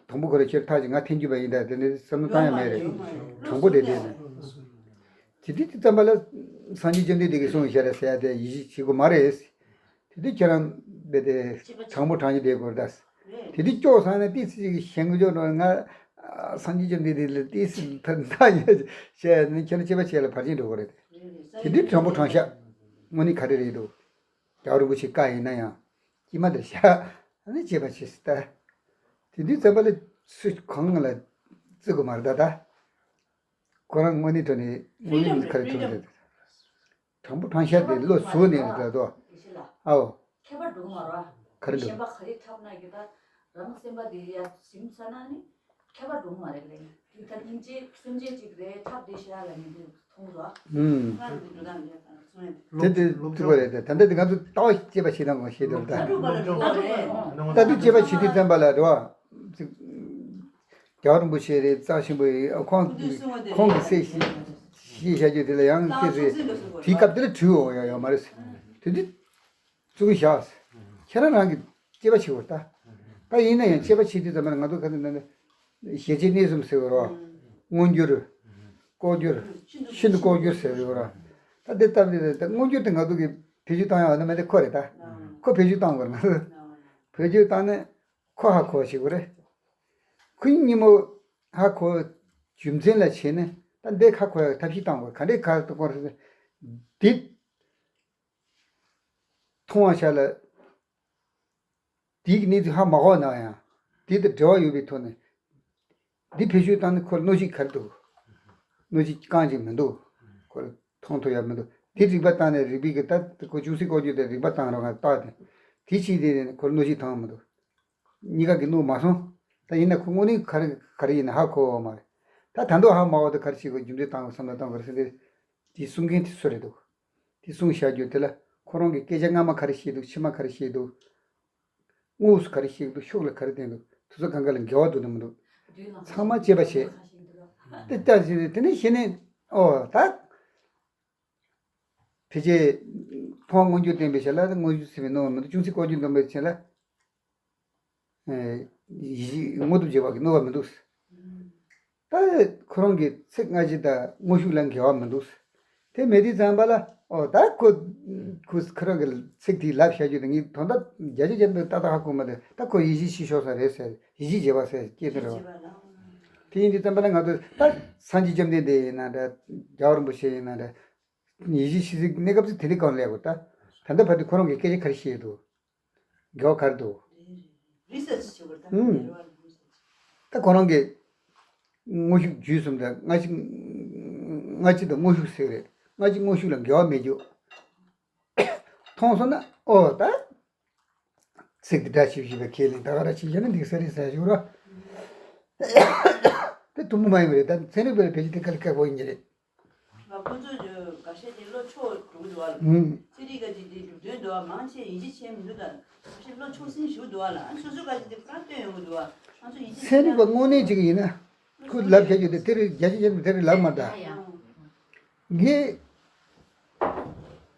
དང་པོ་ཁོ་རང་ཁྱེད་ཐག་ཅིག་ང་འཐེན་རྒྱུ་བ་ཡིན་ད་དེ་འདྲའི་བསམ་བློ་བཏང་ཡ་མེད་རེད། དྲང་པོ་དེ་དེ་ནས་དེ་དུས་དུས་ཙམ་པ་ལ་སངས་རྒྱས་བཅོམ་ལྡན་འདས་ཀྱིས་གསུངས་ཤར་ཟེར་ཡ་དེ་ཡིད་ཆེས་བྱེད་དགོས་མ་རེད། དེ་དུས་ཁྱེད་རང་རྦད་དེ་དྲང་པོ་དྲང་རྒྱུ་བསྡད་དགོས་རེད་ད། དེ་དུས་སྐྱོ་སང་ནས་ཏི་སི་ཅིག་ཞེན་གི་འཇོག་འགྲོ་ང་སངས་རྒྱས་བཅོམ་ལྡན་འདས་ལ་ཏི་སི་ཐར་མཐའ་ཡས་བཤད་ནས་ཁྱེད་རང་སྐྱེ་བ་ཆེ་ལ་བར་ཆད་འགྲོ་གི་རེད། དེ་དུས་དྲང་པོ་དྲང་བཞག་དངོས་གནས་ག་རེ་རེད་འདུག་རྒྱལ་བ་རིན་པོ་ཆེ་བཀའ་ཡིན་ན་ཡང་དཀྱིལ་མ་དེར་བཞག་ཨ་ནི་བྱས་པ་བྱས་སྲིད་ད། དེ་དུས་ཙམ་པ་ལ་སུ་གང་ལ་བརྩི་དགོས་མ་རེད་ད། ད་ཁོ་རང་དངོས་གནས་དྲང་ནས་དངོས་གནས་ག་རེ་ཐུག་འདུག་དྲང་པོ་དྲང་བཞག་དེ་བློ་གཟུ་ནས་རེད་ད་དོ། ཨའོ། ཁྱད་པར་འགྲོ་གི་མ་རེད་བ། ག་རེ་འདུག་ཞེན་པ་ག་རེ་འཁྲབ་ན་གི་ད་རང་སེམས་པ་དེ་ཡ་ཞིམ་ས་ན་ནི་ཁྱད་པར་འགྲོ་གི་མ་རེད་ལེ། དེ་ད་སྙིང་རྗེ་སེམས་ཅན་ཅིག་རེད་འཁྲབ་བསྡད་ཤག་ལ་ནི་འདི་མཐོང་རོགས། ཨུམ། དེ་དེ་ཐུག་པ་རེད་དེ་ད་ལྟ་དེ་ང་ཚོ་ལྟ་བ་སྐྱེས་པ་ཞིག་དང་ངོ་ཤེས་དོན་ད། ལྟ་དུས་སྐྱེས་པ་ཞིག་དུས་ཙམ་པ་ལ་རེད་བ། རྒྱལ་བ་རིན་པོ་ཆེ་རེད་རྩ་ཆེན་པོ་ཡིན་ཁོང་ཁོང་གི་སྲས་ཤིག་ཤིག་བྱ་རྒྱུ་དེ་ལ་ཡང་སྐྱེས་ཚེ་དེའི་སྐབས་དེ་ལ་བྲིས་འོང་ཡ་ཡོད་མ་རེད། དེ་དུས། བཙུགས་བཞག་ཁྱེད་རང་རང་གི་དཔྱད་པ་བྱེད་དགོས་ད། ད་ཡིན་ན་ཡང་དཔྱད་པ་བྱེད་དུས་ཙམ་པ་ལ་ང་ཚོ་ག་ཚོད་ན་ཞལ་ལྕེ་གནས་གསུམ་ཟེར་བ་རོ། མངོན་གྱུར། ལྐོག་གྱུར། ཤིན་ཏུ་ལྐོག་གྱུར་ཟེར་བ་རོ། ད་འདི་ལྟ་བུ་ད་མངོན་གྱུར་དེ་ང་ཚོ་གི་བེད་སྤྱོད་བཏང་ཡག་ནི་མེད་དེ་ཁོ་རེད་ད། ཁོ་བེད་སྤྱོད་བཏང་དགོས་ང་ཚོ། བེད་སྤྱོད་བཏང་ནས་ཁོ་ཧ་གོ་བ་ཞིག་དགོས་རེད། ཁོ་གཉིས་མོ་ཧ་གོ་རྒྱུ་མཚན་ལ་བྱས་ནས་ད་འདི་ཧ་གོ་ཡག་ཐབས་ཤེས་བཏང་དགོས་ག་འདྲའི་ཁ་ཐུག་གོ་རེད། འདི། མཐོང་བ་ཤ་ལ། དེའི་གནས་ཚུལ་ཧ་མ་གོ་ན་ཡང་། དེ་དང་འབྲེལ་བ་ཡོད་པའི་ཐོག་ནས། འདི་བེད་སྤྱོད་བཏང་ན་ཁོ་ལ་གནོད་གཞི་ག་རེ་འདུག་གནོད་གཞི་རྐང་གཅིག་མི་འདུག་ཁོ་ལ་མཐོང་ཐུབ་ཡ་མི་འདུག་འདི་རིག་པ་བཏང་ནས་རིག་པའི་གི་ད་ཁོ་ཅུང་ཟད་ལྐོག་གྱུར་དེ་རིག་པ་བཏང་རོགས་ང་བལྟ་དེ། དེ་ཕྱིན་དེ་ནས་ཁོ་ལ་གནོད་གཞི་བཏང་མི་འདུག་གཉིས་ཀ་གི་གནོད་མ་སོང་། ད་ཡིན་ན་ཁོ་དངོས་གནས་ག་རེ་ག་རེ་ཡིན་ན་ཧ་གོ་བ་མ་རེད། ད་ད་འདོད་ཧ་མ་གོ་དེ་ག་རེ་བྱེད་དགོས་རྒྱུ་འབྲས་བཏང་དགོས་བསམ་བློ་བཏང་དགོས་རེད་ཟེར་ཏེ། དེ་གསུང་མཁན་དེ་སུ་རེད་འདུག་དེ་གསུང་བཤད་རྒྱུ་དེ་ལ་ཁོ་རང་གི་སྐད་ཆ་སྔ་མ་ག་རེ་བཤད་འདུག་ཕྱི་མ་ག་རེ་བཤད་འདུག་དངོས་སུ་ག་རེ་བཤད་འདུག་ཕྱོགས་ལ་ག་རེ་བསྟན་འདུག་དེ་ཚོ་གང་ག་ལ་འགལ་བ་འདུག་ན་མི་འདུག་ཚང་མ་དཔྱད་པ་བྱས། དེ་ལྟར་བྱས་ཏེ་དེ་ནས་གཞི་ནས་ཨོ་ད། དེ་རྗེས་མཐོང་བ་མངོན་གྱུར་བསྟན་པའི་ཞལ་ལ་མངོན་གྱུར་ཚད་མས་གནོད་པ་མི་འདུག་ཅུང་ཟད་ལྐོག་གྱུར་འདོན་པའི་ཞལ་ལ། ཡིད་བཞིན་དངོས་སྟོབས་རྒྱས་པ་གིས་གནོད་པ་མི་འདུག་ད་ཁོ་རང་གི་ཚིག་སྔ་ཕྱི་དང་དངོས་ཤུགས་ལ་འགལ་བ་མི་འདུག་དེ་མེད་དུས་ཙམ་པ་ལ་ཨོ་ད་ཁོ་ཁོ་ཁོ་རང་གི་ཚིག་དེའི་ལབ་བཤད་རྒྱུ་དེ་ངས་དོན་དག་བརྒྱ་ཆ་བརྒྱ་འདི་ཏག་ཏག་ཧ་གོ་མ་དེ་ད་ཁོ་ཡིད་བཞིན་གཤེགས་ཤོག་ས་རེད་ཟེར་ཡིད་བཞིན་རྒྱས་པ་ཟེར་སྐད་དེ་རེད་བ། དེ་ཡིན་དུས་ཙམ་པ་ལ་ང་ཚོ་ད་སངས་རྒྱས་བཅོམ་ལྡན་འདས་ཡིན་ན་འདྲ་རྒྱལ་བ་རིན་པོ་ཆེ་ཡིན་ན་འདྲ་ཡིད་བཞིན་གཤེགས་སའི་གནས་སྐབས་སུ་དེ་འདྲའི་གང་ལས་གོ་ད་ད་ལྟ་བར་དུ་ཁོ་རང་གི་སྐད་ཆ་ག་རེ་བཤད་འདུག་འགལ་བ་ག་རེ་འདུག་རི་སར་ཆི་བྱེད་དགོས་རེད་ད། ཨུམ། ད་ཁོ་རང་གི་དངོས་ཤུགས་རྒྱུད་གསུམ་དང་སྔ་ཕྱི། སྔ་ཕྱི་དང་དངོས་ཤུགས་ཟེར་རེད། སྔ་ཕྱི་དངོས་ཤུགས་ལ་འགལ་བ་མེད་རྒྱུ། མཐོང་སོང་ན་ཨོ་ད། ཚིག་དེ་འདྲ་ཞིག་ཞིག་པའི་ཁས་ལེན་ད་ག་ར་ཞིག་བྱས་ན་འགྲིག་ས་རེད་ཟེར་ཞུ་རོགས། དེ་ཐུན་མོང་མ་ཡིན་པ་རེད་ད་ཚན་རིག་པ་ལ་ཕལ་ཆེར་དེ་དཀའ་ལས་ཁག་པོ་ཡིན་གྱི་རེད། ང་ཁོ་ཚོས་ འགའ་ཤས་དེ་བློ་ཕྱོགས་འགྲོ་གི་འདུག་བ། ཨུམ། ཚན་རིག་ག་ཅིག་དེ་གྲུབ་དོན་འདུག་བ། མང་ཆེ་ཡིད་ཆེས་བྱེད་མི་འདུག་ད་འགའ་ཤས་བློ་ཕྱོགས་ཟིན་ཞུ་འདུག་བ་ལ། ཨ་སོ་སོ་ག་ཅིག་དེ་ཕར་སྟོན་ཡོང་གི་འདུག་བ། ང་ཚོ་ཡིད་ཆེས་ཚན་རིག་པ་དངོས་གནས་ཅིག་ཡིན་ན། ཁོས་ལབ་བྱ་རྒྱུ་དེ་དེ་རིགས་རྒྱ་ཆེ་ཆེ་དེ་རིགས་ལབ་མ་ད། ངས་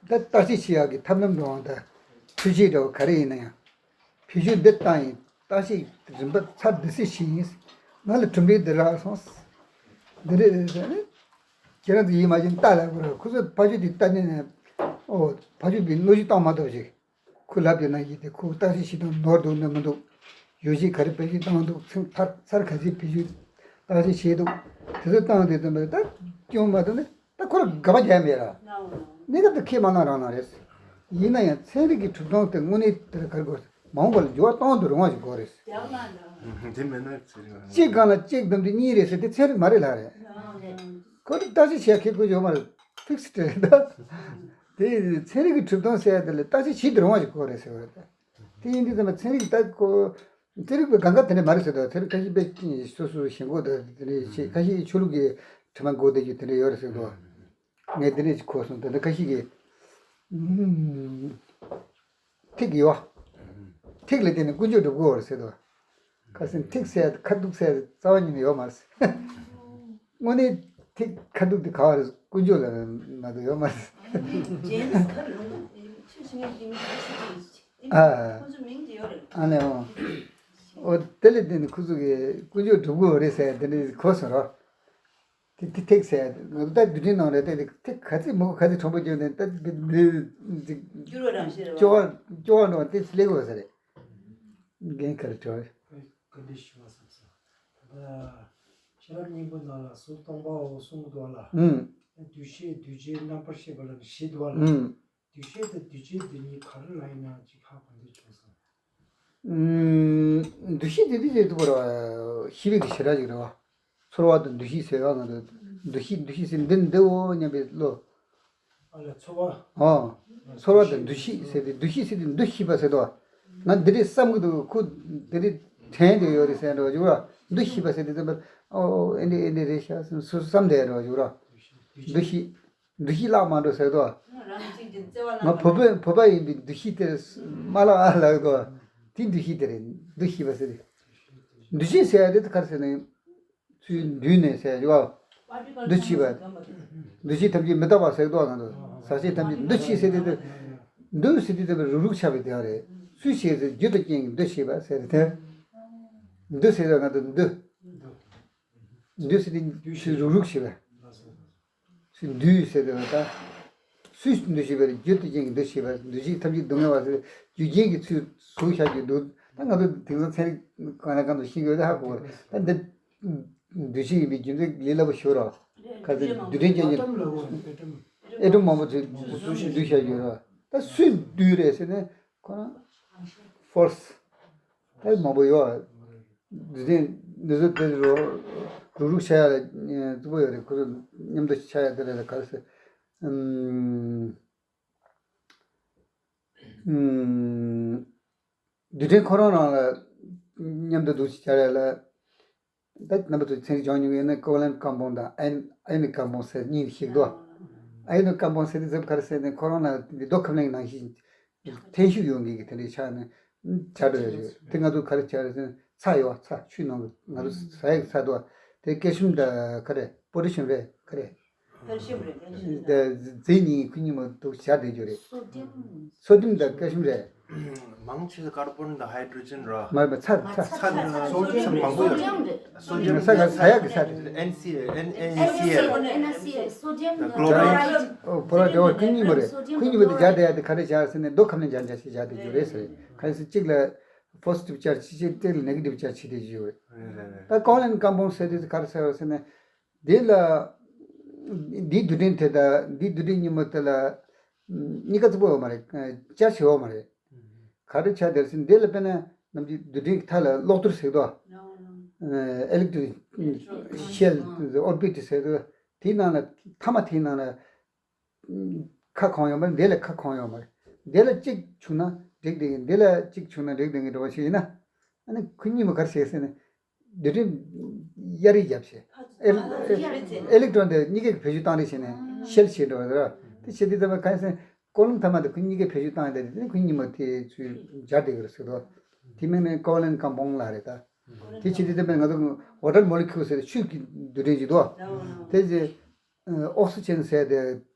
ད་བརྟག་དཔྱད་བྱེད་ཡག་གི་ཐབས་ལམ་འགྲོ་འོང་ད། འཕྲུལ་ཆས་འདྲ་བོ་ག་རེ་ཡིན་ན་ཡང་། བེད་སྤྱོད་འདི་བཏང་ཡིན། བརྟག་དཔྱད་རིམ་པ་ཚར་འདི་སྲིད་ཞིག་ཡིན། ང་ལ་གྲུབ་འབྲས་འདི་རག་སོང་། འདི་རེད་ཟེར་ནས། ཁྱེད་རང་ཚོ་ཡིད་མ་ཆེས་ལྟ་ལ་དགོས་རེད། ཁོ་ཚོས་ཕ་ཆོས་དེ་ལྟ་ནས་ནས། ཨོ། ཕ་ཆོས་པའི་གནོད་གཞི་བཏང་མ་ཐུབ་ཅིག་ཁོས་ལབ་ཡོད་ན་ཡིན་ཏེ། ཁོས་བརྟག་དཔྱད་བྱེད་སྟངས་ནོར་འདུག་ནོར་མི་འདུག་ཡོ་བྱད་ག་རེ་བེད་སྤྱོད་བཏང་འདུག་ཚེ་ཐར་ཚར་ག་ཚད་བེད་སྤྱོད་བརྟག་དཔྱད་བྱས་འདུག་དེ་ཚོ་བཏང་དེ་ཙམ་པ་རེད། ད་སྐྱོན་མ་ཐོན་ནས་ད་ཁོ་ལ་དགག་པ་རྒྱག་མེད་ར། གནས་སྐབས་དུ་ཁས་མ་བླངས་རང་ལ་རེད། ཡིན་ན་ཡང་ཚན་རིག་གི་གྲུབ་དོན་དེ་དངོས་གནས་དེར་ག་རེ་དགོས། མ་འོངས་པ་ལ་འགྱུར་བ་གཏོང་དུ་རུང་བ་ཞིག་དགོས་རེད། དེ་མེད་ན་ཚན་རིག་གཅིག་སྒང་ལ་གཅིག་བསྡོམས་ཏེ་གཉིས་རེད་ཟེར་དེ་ཚན་རིག་མ་རེད་ལ་རེད། ཁོ་ཚོ་བརྟག་དཔྱད་བྱེད་མཁན་ཁོ་ཡོད་མ་རེད། ཕིག་སི་རེད་ད། དེ་ཚན་རིག་གི་གྲུབ་དོན་ཟེར་ཡ་དེ་ལ་བརྟག་དཔྱད་བྱེད་དུ་རུང་བ་ཞིག་དགོས་རེད་ཟེར་བ་རེད་ད། དེ་ཡིན་དུས་ཙམ་པ་ཚན་རིག་ད་ཁོ། ཚན་རིག་པའི་སྒང་ག་དེ་འདྲ་མ་རེད་ཟེར་ད། ཚན་རིག་ཁ་ཤས་དཔེ་སོ་སོ་ཞེན་ཁོག་ད་དེ་འདྲ་བྱེད། ཁ་ཤས་ཆོས་ལུགས་ཀྱི་དྲི་མ་འགོ་བསྡད་རྒྱུ་དེ་འདྲ་ཡོད་རེད་ཟེར་དོ། ངས་དེ་འདྲ་ཞིག་གོ་སོང་། ད་ལྟ་ཁ་ཤས་ཀྱིས། ཨུམ། ཐིག་ཡོད། ཐིག་ལ་བརྟེན་ནས་ཀུན་སྤྱོད་འགྲུབ་དགོས་པ་རེད་ཟེར་དོ། ཁ་སང་ཐིག་ཟེར་ཁ་ཐུག་ཟེར་རྩ་བ་ཉིད་ནས་ཡོད་མ་རེད། དངོས་གནས་ཐིག་ཁ་ཐུག་དེ་ག་བ་རེད། ཀུན་སྤྱོད་ལ་མ་གཏོགས་ཡོད་མ་རེད། ཨ། ཨ་ནི་འོ། འོ་དེ་ལ་བརྟེན་ནས་ཁོ་ཚོ་གིས་ཀུན་སྤྱོད་འགྲུབ་དགོས་པ་རེད་ཟེར་དེ་འདྲ་གོ་སོང་རོ། དེ་དེ་ཐིག་ཟེར། ང་ཚོ་ད་རྡུལ་ཕྲན་ནང་རེད་དེ། ཐིག་ག་ཚད་མང་པོ་ག་ཚད་གྲུང་པོ་བརྒྱབ་ནས་ད་འདི་འདི་འདི་འགྱུར་བ་རང་བཞིན་རེད་བ། སྐྱོ་བ་སྐྱོ་བ་འགྲོ་བ་དེ་སླེབས་དགོས་ས་རེད། རྒན་ག་རེ་དྲི་བ། བཀའ་འདྲི་ཞུ་བ་བསམ་སོང་། ད་ལྟ་ཤེས་རབ་སྙིང་པོ་ནང་ལ་ཟུར་སྟོང་པའོ་གསུང་གི་འདུག་ལ། ཨུམ། འདུས་ཤེས་འདུས་བྱས་རྣམ་པར་ཤེས་པ་ལ་བཞི་འདུག་ལ། ཨུམ། འདུས་ཤེས་དང་འདུས་བྱས་འདི་གཉིས་ག་རེ་ལ་ཡིན་ན་ཅིག་ཧ་གོ་འདོད་བྱུང་སོང་། ཨུམ། འདུ་ཤེས་དེ་འདི་ཅིག་ཐུབ་པ་རེད་བ། ཤེས་པའི་གི་བྱེ་བྲག་ཅིག་རེད་བ། ཚོར་བ་དང་འདུ་ཤེས་ཟེར་བ། ང་ཚོ་འདུ་ཤེས་འདུ་ཤེས་ཟེར་འདི་འདིའོ་སྙམ་པའི་བློ། ཨ་ལ་ཚོར་བ། ཨོ། ཚོར་བ་དང་འདུ་ཤེས་ཟེར་ཏེ། འདུ་ཤེས་ཟེར་ཏེ་འདུ་ཤེས་པ་ཟེར་དོ། ང་འདི་རེད་བསམ་གི་འདུག་ཁོ་འདི་རེད་དྲན་བསྡད་ཡོད་རེད་ཟེར་འགྲོ་བ་ཅིག་ར། འདུ་ཤེས་པ་ཟེར་ཏེ་ཙམ་པར་ཨོ་ཨེ་འདྲ་ཨེ་འདྲ་རེད་ཤག་བསམ་སོ་སོ་བསམ་བསྡད་འགྲོ་བ་ཅིག་ར། འདུ་ཤེས། འདུ་ཤེས་བརླག་མ་འགྲོ་ཟེར་དོ། ང་བོད་པ་བོད་པ་ཡིན་པའི་འདུ་ཤེས་དེ་མ་བརླག་ཨ་ལགས་དོ། དེ་འདུ་ཤེས་དེ་རེད། འདུ་ཤེས་པ་ཟེར། འདུ་ཤེས་ཟེར་ཡ་དེ་ག་རེ་ཟེར་ན། ཚུར་འདུས་ནས་ཟེར་ཡ་ཅིག་བ། འདུ་བྱེད་པ། འདུ་བྱེད་ཐམས་ཅད་མི་རྟག་པ་ཟེར་དོ། ང་ཚོ་ཟག་བཅས་ཐམས་ཅད་འདུ་བྱེད་ཟེར་དེ་དེ། འདུ་ཟེར་དེ་དེ་རུག་རུག་ཆགས་པའི་དེ་རེད། སུས་བྱས་ཟེར་རྒྱུ་དང་རྐྱེན་གྱིས་འདུ་བྱེད་པ་ཟེར་དེ། འདུ་ཟེར་དེ་ང་ཚོ་འདུ། འདུ་ཟེར་དེ་ཚུར་རུག་རུག་བྱེད་པ། སུས་འདུས་ཟེར་དེ་ལ་ད། སུས་འདུ་བྱེད་པ་རེད། རྒྱུ་དང་རྐྱེན་གྱིས་འདུ་བྱེད་པ། འདུ་བྱེད་ཐམས་ཅད་སྡུག་བསྔལ་བ་ཟེར། རྒྱུ་རྐྱེན་གྱིས་ཚུར་ཟུག་བྱ་རྒྱུ་འདུག་ད་ང་ཚོ་དེང་སང་ཚན་རིག་གང་ལ་གང་དུ་ཤེས་དགོས་དེ་ཧ་གོ་བ་རེད། ད་འདི་འདུ་བྱེད་ཡིན་པའི་རྒྱུ་མཚན་ལས་སླ་པོ་ཞུ་རོགས། ཁ་སང་རྡུལ་ཕྲན་ཅན་གྱི་ཨེ་ཊོམ་མང་པོ་ཚུར་འདུས་བྱ་རྒྱུ་རོགས། ད་སུས་འདུས་རེད་ཟེར་ན་ཁོ་རང་ཕོར་སི་ད་མང་པོ་ཡོད། འདི་ནས་འདི་ཚོ་དེ་རུ་རུག་རུག་བྱ་ཡ་ལ་རྩུབ་པོ་ཡོད་རེད། ཁོ་ཚོ་མཉམ་དུ་བྱ་ཡ་དེ་རེད། ག་རེ་ཟེར། ཨུམ། ཨུམ། རྡུལ་ཕྲན་ཁོ་རང་རང་ལ་མཉམ་དུ་འདུག་བྱ་ཡ་ལ། ད་རྣམ་པ་ཚོ་ཚན་རིག་སྦྱང་མྱོང་ཡོད་ན་ཀོ་ཝ་ལེན་ཊི་ཀམ་པའུན་ཌི་དང་ཨན་ཨ་ཡོ་ནིག་ཀམ་པའུན་ཌི་ཟེར་གཉིས་ཤིག་འདུག་ཨ་ཡོ་ནིག་ཀམ་པའུན་ཌི་ཟེར་དེ་ཙམ་ག་རེ་ཟེར་ན་ཁོ་རང་ལ་འདི་རྡོ་ཁབ་ལེན་ནང་བཞིན་ཐན་ཤུགས་ཡོད་མཁན་གྱི་དེ་འདྲའི་ཆ་ནས་བྱ་འགྲོ་ཡ་ཞིག་དེ་ང་ཚོ་ག་རེ་བྱ་རེད་ཟེར་ན་ཚྭ་ཡོད། ཚྭ་ཆུའི་ནང་གི་ང་ཚོ་ཟ་ཡག་ཚྭ་འདུག་དེ་ཀལ་ཤིམ་དང་ག་རེ་པོ་ཊེ་ཤི་ཡམ་རེད། ག་རེ། ཀལ་ཤིམ་རེད། ཀལ་ཤིམ་རེད། དེ་རྫས་གཉིས་ཁོ་གཉིས་མ་གཏོགས་བྱ་བསྡད་རྒྱུ་རེད། སོ་ཌི་ཡམ། སོ་ཌི་ཡམ་དང་ཀལ་ཤིམ་རེད། མང་ཆེ་ཀར་བོན་དང་ཧའི་ཌྲོ་ཇན་ར། མ་རེད་པ། ཚྭ་ཚྭ། ཚྭ། སོ་ཌི་ཡམ་མང་པོ་ཡོད་རེད། སོ་ཌི་ཡམ་ཟ་ཡག་ཟ་ཡག་གི་ཚྭ་རེད། ཨེན་སི་ཨེལ། ཨེན་ཨེན་སི་ཨེལ། ཨེན་ཨེན་སི་ཨེལ། སོ་ཌི་ཡམ་ཀློ་རའེ་ཌི། ཨོ་ཀློ་རའེ་ཌི། ཨོ་ཁོ་གཉིས་མ་རེད། ཁོ་གཉིས་མ་དེ་སྦྱར་བསྡད་ཡག་དེ་ག་རེ་བྱ་ཟེར་ན་རྡོ་ཁབ་ལེན་སྦྱར་འདྲ་ཞིག་སྦྱར་བསྡད་རྒྱུ་རེད་ཟེར། ག་རེ་ཟེར་གཅིག་ལ་པོ་སི་ཊིབ་ཅར་ཇི་བྱས་གཅིག་ལ་ནེ་གེ་ཊིབ་ཅར་ཇི་བྱས་བསྡད་རྒྱུ་རེད། རེད་རེད་རེད། ད་ཀོ་ཝ་ལེན་ཊི་ཀམ་པའུན་ཌི་ཟེར་དེ་ག་རེ་ཟེར་བ་ཟེར་ན། འདི་ལ། འདིའི་རྡུལ་ཕྲན་དེ་དང་འདིའི་རྡུལ་ཕྲན་གཉིས་པོ་དེ་ལ། གཉིས་ཀ་རྩུབ་པོ་ཡོད་མ་རེད། ཅར་ཇི་ཡོད་མ་རེད། ག་རེ་ཆགས་བསྡད་ཟེར་ན་འདི་ལ་དཔེར་ན་ནམ་རྒྱུན་རྡུལ་ཕྲན་གྱི་མཐའ་ལ་གློག་ཐུར་ཟེར་དོ། ཨེ་ལེག་ཊྲོན་ཤེལ་ཨོར་བིཊ་ཟེར་དོ། དེའི་ནང་ལ་མཐའ་མ་དེའི་ནང་ལ་ཁ་གང་ཡོད་མ་རེད། འདི་ལ་ཁ་གང་ཡོད་མ་རེད། འདི་ལ་གཅིག་བྱུང་ན་འགྲིག་འགྲིག་འདི་ལ་གཅིག་བྱུང་ན་འགྲིག་འགྲིག་འགྲོ་བ་ཞིག་ཡིན་ན། ཨ་ནི་ཁོ་གཉིས་མ་ག་རེ་བྱས་ཟེར་ན། རྡུལ་ཕྲན་གཡར་རེས་བརྒྱབ་བྱས། ཨེ་ཨེ་ལེག་ཊྲོན་དེ་གཉིས་ཀའི་བེད་སྤྱོད་བཏང་རེས་བྱས་ནས། ཤེལ་ཕྱེ་འགྲོ་བ་རེད། དེ་བྱེད་དུས་ཙམ་པ་གང་ཡིན་ཟེར་ན་ཀོ་ལོམ་མཐའ་མ་དེ་ཁོ་གཉིས་ཀའི་བེད་སྤྱོད་བཏང་ཡོད་དེ། དེ་ནི་ཁོ་གཉིས་མ་དེ་ཚུར་སྦྱར་བསྡད་ཀྱི་རེད་ཟེར་དོ། དེ་མིང་ནི་ཀོ་ལན་ཀམ་པོང་ལབ་རེད་ད། དེ་བྱེད་དུས་ཙམ་པ་ང་ཚོ་ཝ་ཊར་མོ་ལེ་ཁིའུལ་ཟེར་ཆུ་གི་རྡུལ་ཕྲན་ཅིག་འདུག་དེ་རྗེས་ཨོག་སི་ཇན་ཟེར་དེ་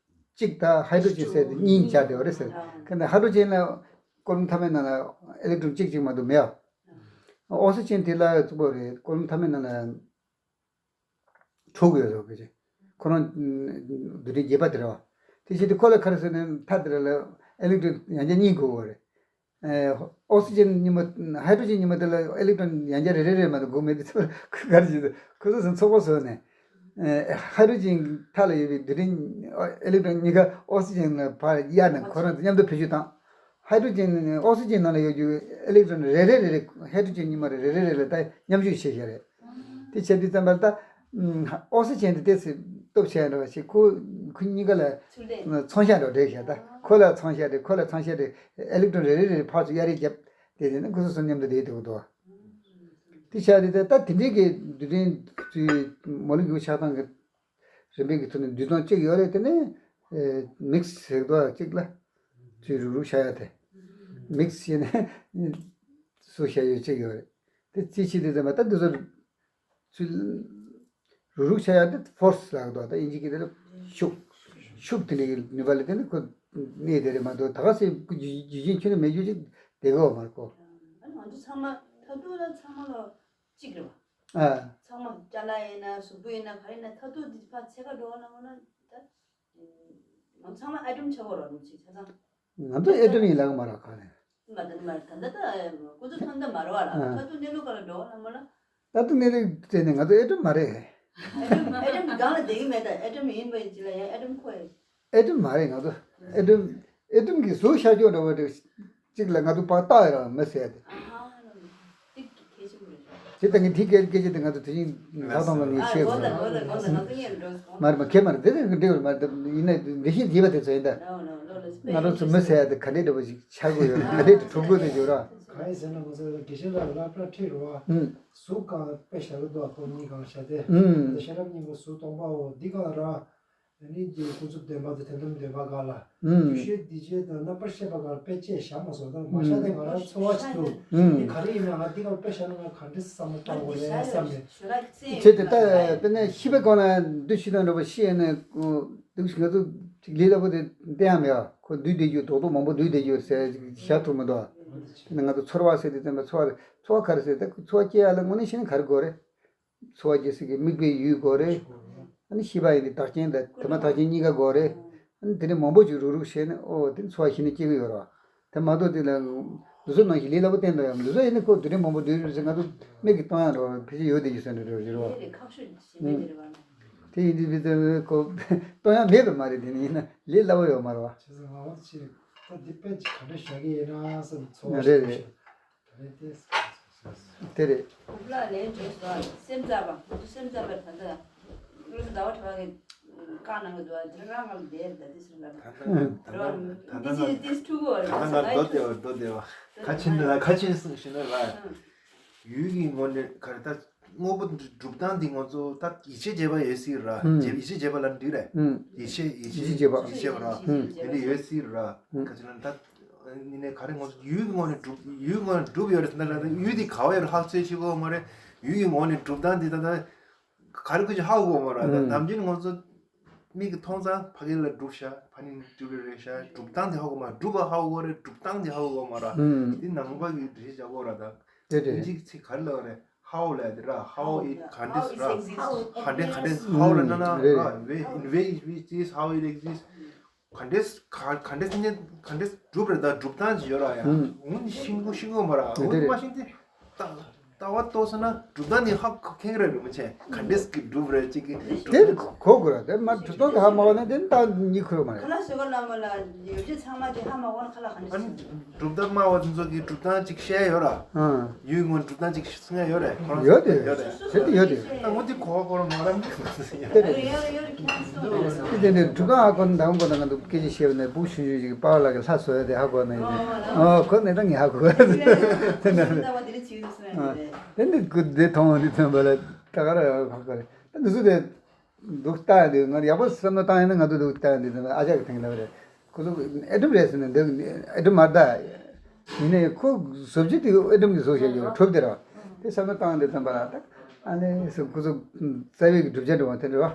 གཅིག་དང་ཧའི་ཌྲོ་ཇན་ཟེར་དེ་གཉིས་སྦྱར་བསྡད་པ་རེད་ཟེར། ཁ་ནས་ཧའི་ཌྲོ་ཇན་ལ་ཀོ་ལོམ་མཐའ་མའི་ནང་ལ་ཨི་ལེག་ཊོན་གཅིག་གཅིག་མ་གཏོགས་མེད་ཨ། ཨོག་སི་ཇན་དེ་ལ་གཙོ་བོ་རེད། ཀོ་ལོམ་མཐའ་མའི་ནང་ལ་འཕྲོ་དགོས་རེད་ཟེར་གི་ཅིག་ཁོ་རང་རྡུལ་ཕྲན་བརྒྱད་པ་དེ་རེད་བ། དེ་བྱེད་དུས་ཁོ་ལ་ག་རེ་ཟེར་ན་མཐའ་དེ་ར་ལ་ཨི་ལེག་ཊོན་ཡང་བསྐྱར་གཉིས་དགོས་པ་རེད། ཨོག་སི་ཇན་གཉིས་མ་ཧའི་ཌྲོ་ཇན་གཉིས་མ་དེ་ལ་ཨི་ལེག་ཊོན་ཡང་བསྐྱར་རེ་རེ་རེ་མ་གཏོགས་དགོས་མེད་དུས་ཙམ་པ་ཁོས་ག་རེ་བྱེད་དུས་ཁོ་ཚོ་ཚོགས་པ་བཟོས་ནས། ཨེ། ཧའི་ཌྲོ་ཇན་མཐའ་ལ་ཡོད་པའི་རྡུལ་ཕྲན་ཨི་ལེག་ཊོན་གཉིས་ཀ་ཨོག་སི་ཇན་ལ་ཕར་གཡར་ནས་ཁོ་རང་ཚོ་མཉམ་དུ་བེད་སྤྱོད་བཏང་། ཧའི་ཌྲོ་ཇན་ཨོག་སི་ཇན་ནང་ལ་ཡོད་རྒྱུ་ཨི་ལེག་ཊོན་རེ་རེ་རེ་རེ་ཧའི་ཌྲོ་ཇན་གཉིས་མ་རེ་རེ་རེ་ལ་ད་མཉམ་སྤྱོད་བྱེད་བཞག་རེད། དེ་བྱས་དུས་ཙམ་པ་ད་ཨོག་སི་ཇན་དེ་ཏོག་ཙམ་སྟོབས་ཆེ་འདྲ་བ་ཞིག་ཁོ་ཁོ་གཉིས་ཀ་ལ་ཚུར་ལེན། མཚོན་ཆ་འདྲ་བ་སྤྲད་བཞག་ད་ཁོ་ལ་མཚོན་ཆ་སྤྲད། ཁོ་ལ་མཚོན་ཆ་སྤྲད། ཨི་ལེག་ཊོན་རེ་རེ་རེ་རེ་ཕར་ཚུར་གཡར་རེས་བརྒྱབ། དེ་དེ་ནི་ཁོ་ཚོ་གསུམ་མཉམ་དུ་བསྡད་འདུག་དོ། དེ་བྱས་དུས་ད་ད་དེ་འདྲའི་གི་རྡུལ་ཕྲན་ཚོའི་མོ་ལེ་ཀིའུལ་ཆགས་སྟངས་ཀྱི་རིམ་པའི་གི་ཐོག་ནས་འདུས་སྟངས་གཅིག་ཡོད་རེད། དེ་ནི་མིག་སི་ཟེར་གི་འདུག་གཅིག་ལ་ཚུར་རུག་རུག་ཆགས་ཡ་དེ། མིག་སི་ཟེར་ནས་སུ་བྱས་ཡོད་གཅིག་ཡོད་རེད། དེ་ཅི་བྱེད་དུས་ཙམ་པ་ད་འདི་ཚོ་ཚུར་རུག་རུག་ཆགས་ཡ་དེ་ཕོར་སི་ལབ་གི་འདུག་ད་དབྱིན་ཇི་གི་དེ་ལ་ཤུགས། ཤུགས་དེ་འདྲའི་གི་ནུས་པ་ལ་བརྟེན་ནས་ཁོ་གནས་དེ་རེད་མ་གཏོགས་ད་ག་སེ་རྒྱུ་རྒྱུ་རྐྱེན་ཁྱོན་ནས་མེད་རྒྱུ་ཅིག་བསྡད་གི་ཡོད་མ་རེད་ཁོ། ང་ཚོ་ཚང་མ་མཐར་ཐུག་ལ་ཚང་མ་ལ་གཅིག་རེད་བ། ཨ། ཚང་མ་ཅ་ལག་ཡིན་ན་གཟུགས་པོ་ཡིན་ན་ག་རེ་ཡིན་ན་མཐར་ཐུག་འདི་ཕར་ཚད་ཀ་འགྲོ་བ་ན་འོ་ན་ད། ང་ཚང་མ་ཨ་ཊོམ་ཆགས་པ་རེད་མི་གཅིག་ཆ་ཚང་། ང་ཚོ་ཨེ་ཊོམ་ཡིན་ལབ་གི་མ་རེད་ག་ནས། མ་ད་མ་ད་ད་ད་ཁོ་ཚོ་ཐོན་ད་མ་རེད་བ་ལ། ཨ། ད་དུང་གནས་ལུགས་ག་ལ་འགྲོ་བ་ལ་མ་ལ། ད་དུང་གནས་ལུགས་དེ་ནས་ང་ཚོ་ཨེ་ཊོམ་མ་རེད། ཨེ་ཊོམ་ཨེ་ཊོམ་སྒང་ལ་བསྡད་ཀྱི་མེད་ད། ཨེ་ཊོམ་ཡིན་པ་ཡིན་གཅིག་ལ་ཡང་ཨེ་ཊོམ་ཁོ་ཡིན། ཨེ་ཊོམ་མ་རེད་ང་ཚོ། ཨེ་ཊོམ་ཨེ་ཊོམ་གྱི་གཟུགས་ཤར་ཕྱོགས་འདྲ་བོ་དེ་གཅིག་ལ་ང་ཚོ་ཕར་བལྟ་ཡ་རང་མི་ཟེར་ཏེ། ཨ་ཧ་ལ་ལ། དེ་གལ་ཆེན་པོ་རེད། དེ་ལྟ་ངས་དེ་སྐད་སྐད་ཆ་དེ་ང་ཚོ་དེ་བཞིན་ལྷག་མཐོང་ལ་ངས་ཨ་བཤད་གོ་གོ་ད་གོ་ད་གོ་ད་ང་ཚོ་ཡིན་འགྲོ་གོ། མ་རེད་མ་ཁྱེད་མ་རེད་དེ་དེ་འདྲི་བར་མ་རེད་ཡིན་ན་འདི་བཞིན་བགྱིས་པ་དེ་ཚོ་ཡིན་ད། ང་རང་ཚོ་མི་ཟེར་ཡ་དེ་ག་འདྲས་འདྲ་བོ་ཞིག་ཆགས་དགོས་ཡོད་ག་འདྲས་དེ་གྲུབ་དགོས་དེ་ཡོད་ར། གང་ཡིན་ཟེར་ན་ང་ཚོ་དགེ་བཤེས་ལགས་ལ་སློབ་གྲྭ་ཁྲིད་རོགས་ཨ། ཨུམ། གཟུགས་གང་དཔེ་བཞག་གི་འདུག་ཨ་ཁོ་གཉིས་གང་བཞག་དེ། ཨུམ། ཤེས་རབ་སྙིང་པོ་གཟུགས་སྟོང་པའོ་འདི་གང་ར། ཨ་ནི་འདི་ཀུན་རྫོབ་བདེན་པ་དང་དོན་དམ་བདེན་པ་གང་ལ། ཨུམ། རྒྱུ་ཤེས་འདུས་བྱས་དང་རྣམ་པར་ཤེས་པ་གང་ལ་དཔེ་བཅད་བཞག་མ་སོང་ད་མ་བཞག་དེ་ང་རང་ཚོར་བ་ཞིག་འདུག་ཨུམ། འདི་ག་རེ་ཡིན་ན་ང་འདི་གང་དཔེ་བཞག་ན་ང་ག་འདྲས་བསམ་བློ་བཏང་དགོས་རེད་བསམ་ནས། ཁྱེད་དེ་ལྟ་དཔེར་ན་ཤི་བའི་སྒང་ལ་འདུ་ཤེས་དང་འགྲོ་བ་ཤི་ཡས་ནས་འདུག་ང་ཚོ་ཅིག་ལས་སླ་པོ་དེ་བསྟན་ཡ་མེད་ཨ། ཁོ་འདུས་བསྡད་རྒྱུ་རྡོག་རྡོག་མང་པོ་འདུས་བསྡད་རྒྱུ་ཟེར་བཞག་ཐུབ་མི་འདུག་ཨ། དཔེར་ན་ང་ཚོ་ཚོར་བ་ཟེར་དུས་ཙམ་པ་ཚོར་བ་ཚོར་བ་ག་རེ་ཟེར་ད་ཚོར་བ་སྐྱེ་ཡ་ལ་དངོས་གནས་བཤད་ན་ག་རེ་དགོས་རེད། ཚོར་བ་སྐྱེ་སའི་གི་དམིགས་པའི་ཡུལ་དགོས་རེད། ཨ་ནི་ཤེས་པ་ཡིན་དུས་བདག་རྐྱེན་དང་དེ་མ་བདག་རྐྱེན་གཉིས་ཀ་དགོས་རེད། ཨ་ནི་དེ་འདྲ་མང་པོ་ཅིག་རུག་རུག་བྱས་ནས་ཨོ་དེ་ཚོར་བ་གཞི་ནས་སྐྱེ་གི་ཡོད་རེད་བ། དེ་མ་གཏོགས་དེ་ལ་འདི་ཚོ་ནང་བཞིན་ལས་སླ་པོ་བསྟན་འདུག་ཡང་འདི་ཚོ་ཡིན་ན་ཁོ་དེ་འདྲ་མང་པོ་འདུས་རེད་ཟེར་ང་ཚོ་མིག་གིས་མཐོང་ཡ་འགྲོ་ཕལ་ཆེར་ཡོད་དེ་ཡོད་ས་འདྲ་འགྲོ་བཞིན་རེད་བ། དེ་ཁག་ཤོས་ཞིག་མེད་དེ་རེད་བ། དེ་ཡིན་དུས་བི་ཙམ་ཁོ་མཐོང་ཡ་མེད་པ་མ་རེད། དེ་ནི་ཡིན་ན་ལས་སླ་པོ་ཡོད་མ་རེད་བ། བྱས་ཙང་ང་ཚོ་ཅིག་ད་འདི་དཔེ་ཅིག་ག་འདྲ་བཞག་གི་ཡིན་ན་བསམ་ཚོར་བ་རེད་ཞིག་རེད། དེ་རེད། གུ་ལ་ལན་བྱས་སོ། སེམས་ཙམ་པ་ང་ཚོ་སེམས་ཙམ་པ་ད་ལྟ་ཀླུ་ཟླ་བ་གྲགས་པ་གི་བཀའ་གནང་གི་འདུག་དེ་རང་ང་ལ་བསྡད་ད་དེ་སུ་ལ་ད་ལྟ་ད་ལྟ་ད་ལྟ་ང་ད་ལྟ་ང་མདོ་སྡེ་བ་མདོ་སྡེ་བ་ཁ་ཆེན་འདི་ལ་ཁ་ཆེན་གསུངས་ཤིང་ན་ལ་ཡུལ་གྱི་ངོས་ནས་ག་རེ་ད་དངོས་པོ་འདི་གྲུབ་སྟངས་འདི་ང་ཚོ་ད་ཡིད་ཆེས་བྱེད་པ་ཡོད་སྲིད་ར། ཡིད་ཆེས་བྱེད་པ་ལ་འགྲིག་རེད། ཡིད་ཆེས་ཡིད་ཆེས་བྱེད་པ་ཡིད་ཆེས་བྱེད་པ་ར། དེ་འདྲ་ཡོད་སྲིད་ར། ཁ་ཆེན་ལ་ད་ཡིན་ནའི་ག་རེ་ང་ཚོ་ཡུལ་གྱི་ངོས་ནས་གྲུབ་ཡུལ་ངོས་ནས་གྲུབ་ཡོད་རེད་ཟེར་ན་ལ་ཡུལ་འདི་ག་བ་ཡོད་རེད་ཧ་གོ་ཆོད་ཀྱི་ཡོད་མ་རེད། ཡུལ་གྱི་ངོས་ནས་གྲུབ་སྟངས་འདི་ད་ལྟ་ག་རེ་ཀུན་གྱིས་ཧ་གོ་གི་ཡོད་མ་རེད། ད་ནམ་རྒྱུན་ང་ཚོ་མིག་གིས་མཐོང་ཙང་ཕ་གི་ལ་གྲུབ་ཤག་ཕ་ནི་གྲུབ་རེད་རེད་ཤག་གྲུབ་སྟངས་འདི་ཧ་གོ་མ་གྲུབ་པ་ཧ་གོ་གི་རེད། གྲུབ་སྟངས་འདི་ཧ་གོ་གི་ཡོད་མ་རེད། འདི་ནང་པ་གི་འགྲེལ་བཤད་རྒྱག་གི་ཡོད་རེད་ད། དེ་དབྱིན་ཇིའི་ཚིག་ག་རེ་ལབ་རེད། ཧའོ་ལབ་དེ་ར། How it ག་འདྲས་ར། ག་འདྲས་ག་འདྲས་ཧའོ་ལབ་ན་ན་ར། Way in way which is how it exists ག་འདྲས་ག་ག་འདྲས་ཉིད་ག་འདྲས་གྲུབ་རེད་ད། གྲུབ་སྟངས་ཅིག་ཡོད་ར་ཡ། འོ་ནི་ཤིང་གོ་ཤིང་གོ་མ་ར། འོ་ནི་མ་ཤིང་དེ་ལྟ་ལྟ་བ་ཏོག་ཙམ་ན་གྲུབ་སྟངས་ནི་ཧ་གོ་མཁན་རེད་རེད་མི་ཆེ། ག་འདྲས་ཀྱི་གྲུབ་རེད་ཅིག་གི་གྲུབ་དེ་གོ་དགོས་ར། དེ་མ་གྲུབ་སྟངས་དེ་ཧ་མ་གོ་ན་དེ་ནི་ད་གཉིད་ཁུག་མ་རེད། ཁ་ལག་བཟོ་ག་ལ་མ་ལ་ཡོད་ཅེས་ཚང་མ་དེ་ཧ་མ་གོ་ན་ཁ་ལག་ག་འདྲས། གྲུབ་མཐའ་སྨྲ་བ་དེ་ཚོ་གིས་གྲུབ་སྟངས་ཅིག་བཤད་ཡོད་ར། ཨང་། ཡུལ་ངོས་གྲུབ་སྟངས་ཅིག་གསུང་ཡ་ཡོད་རེད། ཁོ་རང་ཡོད་དེ། ཚོ་ཡོད་དེ། ཡོད་དེ་ཡོད་དེ། ད་ངོ་དེ་གོ་བ་ཁོ་རང་ང་རང་མི་གོ་ཟེར་ཡ། དེ་རེད། དེ་དེ་འདྲའི་གྲུབ་སྟངས་ཧ་གོ་ན་མདང་དགོང་ང་ཚོ་སྐད་ཆ་བཤད་པ་ནས་བུ་ཆུང་ཆུང་ཞིག་གིས་པཱ་ལགས་ཀྱིས་ལྷ་བཟོ་ཡ་དེ་ཧ་གོ་ན་ཡིན། ཨོ་ཁོ་ནས་ད་ངས་ཧ་གོ་གི་རེད། དེ་འདྲ་རེད། དེ་འདི་ཀུ་དེ་མཐོང་བ་འདི་ཐོན་པ་ལ་ད་ག་རེ་ཧ་གོ་རེད། ད་འདི་ཚོ་དེ། འདུག་ལྟ་ཡ་འདུག་ང་ཡག་པོ་བསམ་བློ་བཏང་ཡ་ན་ང་ཚོ་འདུག་ལྟ་ཡ་འདུག་ཨ་ཅག་གི་ཐེངས་ལ་རེད། ཁོ་ཚོ་ཨེ་ཏོམ་རེད་ཟེར་ནས་འདུག་ཨེ་ཏོམ་མ་རེད་ད། ཡིན་ནའི་ཁོ་བཟོ་བྱེད་དེ་ཨེ་ཏོམ་གྱི་བཟོ་བྱས་ཀྱི་གྲུབ་དེ་ར། དེ་བསམ་བློ་བཏང་དེ་ཙམ་པ་ལ་ད་ཨ་ནི་སུ་ཁོ་ཚོ་རྩ་བའི་གི་གྲུབ་ཆ་འདྲ་བ་དེ་འདྲ་བ།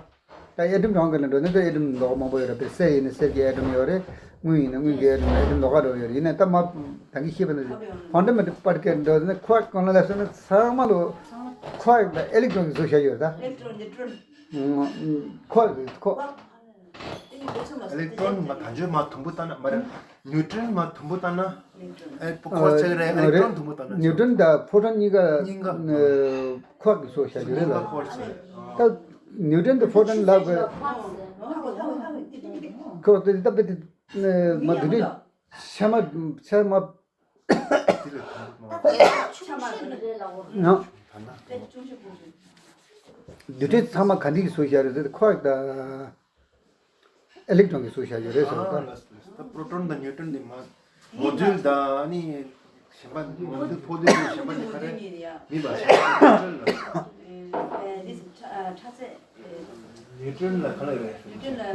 ད་ཨེ་ཏོམ་རང་གི་ལ་འགྲོ་ནས་ད་ཨེ་ཏོམ་ལོག་མང་པོ་ཡོད་ར། དཔེར་གསེར་ཡིན་ན་གསེར་གྱི་ཨེ་ཏོམ་ཡོད་རེད། དངུལ་ཡིན་ན་དངུལ་གྱི་ཨེ་ཏོམ་ཨེ་ཏོམ་ལོགས་ཀ་འགྲོ་ཡོད་རེད། ཡིན་ནའི་ད་མ་ད་གིན་བཤད་པ་ནང་བཞིན་ཕན་ཌ་མེན་ཊལ་པར་ཊི་ཀལ་འགྲོ་ནས་ཁོ་ཨ་གང་ལ་ལབ་སོང་ན་ཚང་མ་ལོ་ཁོ་ཨ་ད་ཨེ་ལེག་ཊོན་གྱི་བཟོ་བྱས་ཡོད་རེད་ད། ཨེ་ལེག་ཊོན་ནིའུ་ཊོན། ཁོ་ཁོ། ཨེ་ལེག་ཊོན་མ་གང་བྱོས་མ་དུམ་བུ་བཏང་ན་མ་རེད། ནིའུ་ཊོན་མ་དུམ་བུ་བཏང་ན། ཨེ་ཁོ་ཁོ་ཆགས་ཀྱི་རེད། ཨེ་ལེག་ཊོན་དུམ་བུ་བཏང་ན། ནིའུ་ཊོན་དང་ཕོ་ཊོན་གཉིས་ཀ་གཉིས་ཀ་ཁོ་ཨ་གི་བཟོ་བྱས་ཡོད་རེད་ལ། ཁོ་ཨ་གི་བཟོ། ད་ནིའུ་ཊོན་དང་ཕོ་ཊོན་ལབ་དགོས། ཁོ་དེ་ད་དཔེ་དེ་མ་དུ་དུ་ཆ་མ་ཆ་མ། ཆ་མ་རེད་ལ། ཡང་། དུ་དུ་ཚང་མ་ག་འདྲ་གི་བཟོ་བྱས་རེད་ཟེར་ཁོ་ཨ་ད། ཨེ་ལེག་ཊོན་གྱི་བཟོ་བྱས་ཡོད་རེད་ཟེར་བ་ད། ད་པྲོ་ཊོན་དང་ནིའུ་ཊོན་དེ་མ། མོ་ཌུལ་དང་ཨ་ནི་གཞན་པ་མོ་ཌུལ་ཕོ་ཌུལ་གཞན་པ་དེ་ག་རེ་མིན་པ་ཤ་ནིའུ་ཊོན་ལ། ནིའུ་ཊོན་ལ་ག་ལ་རེད།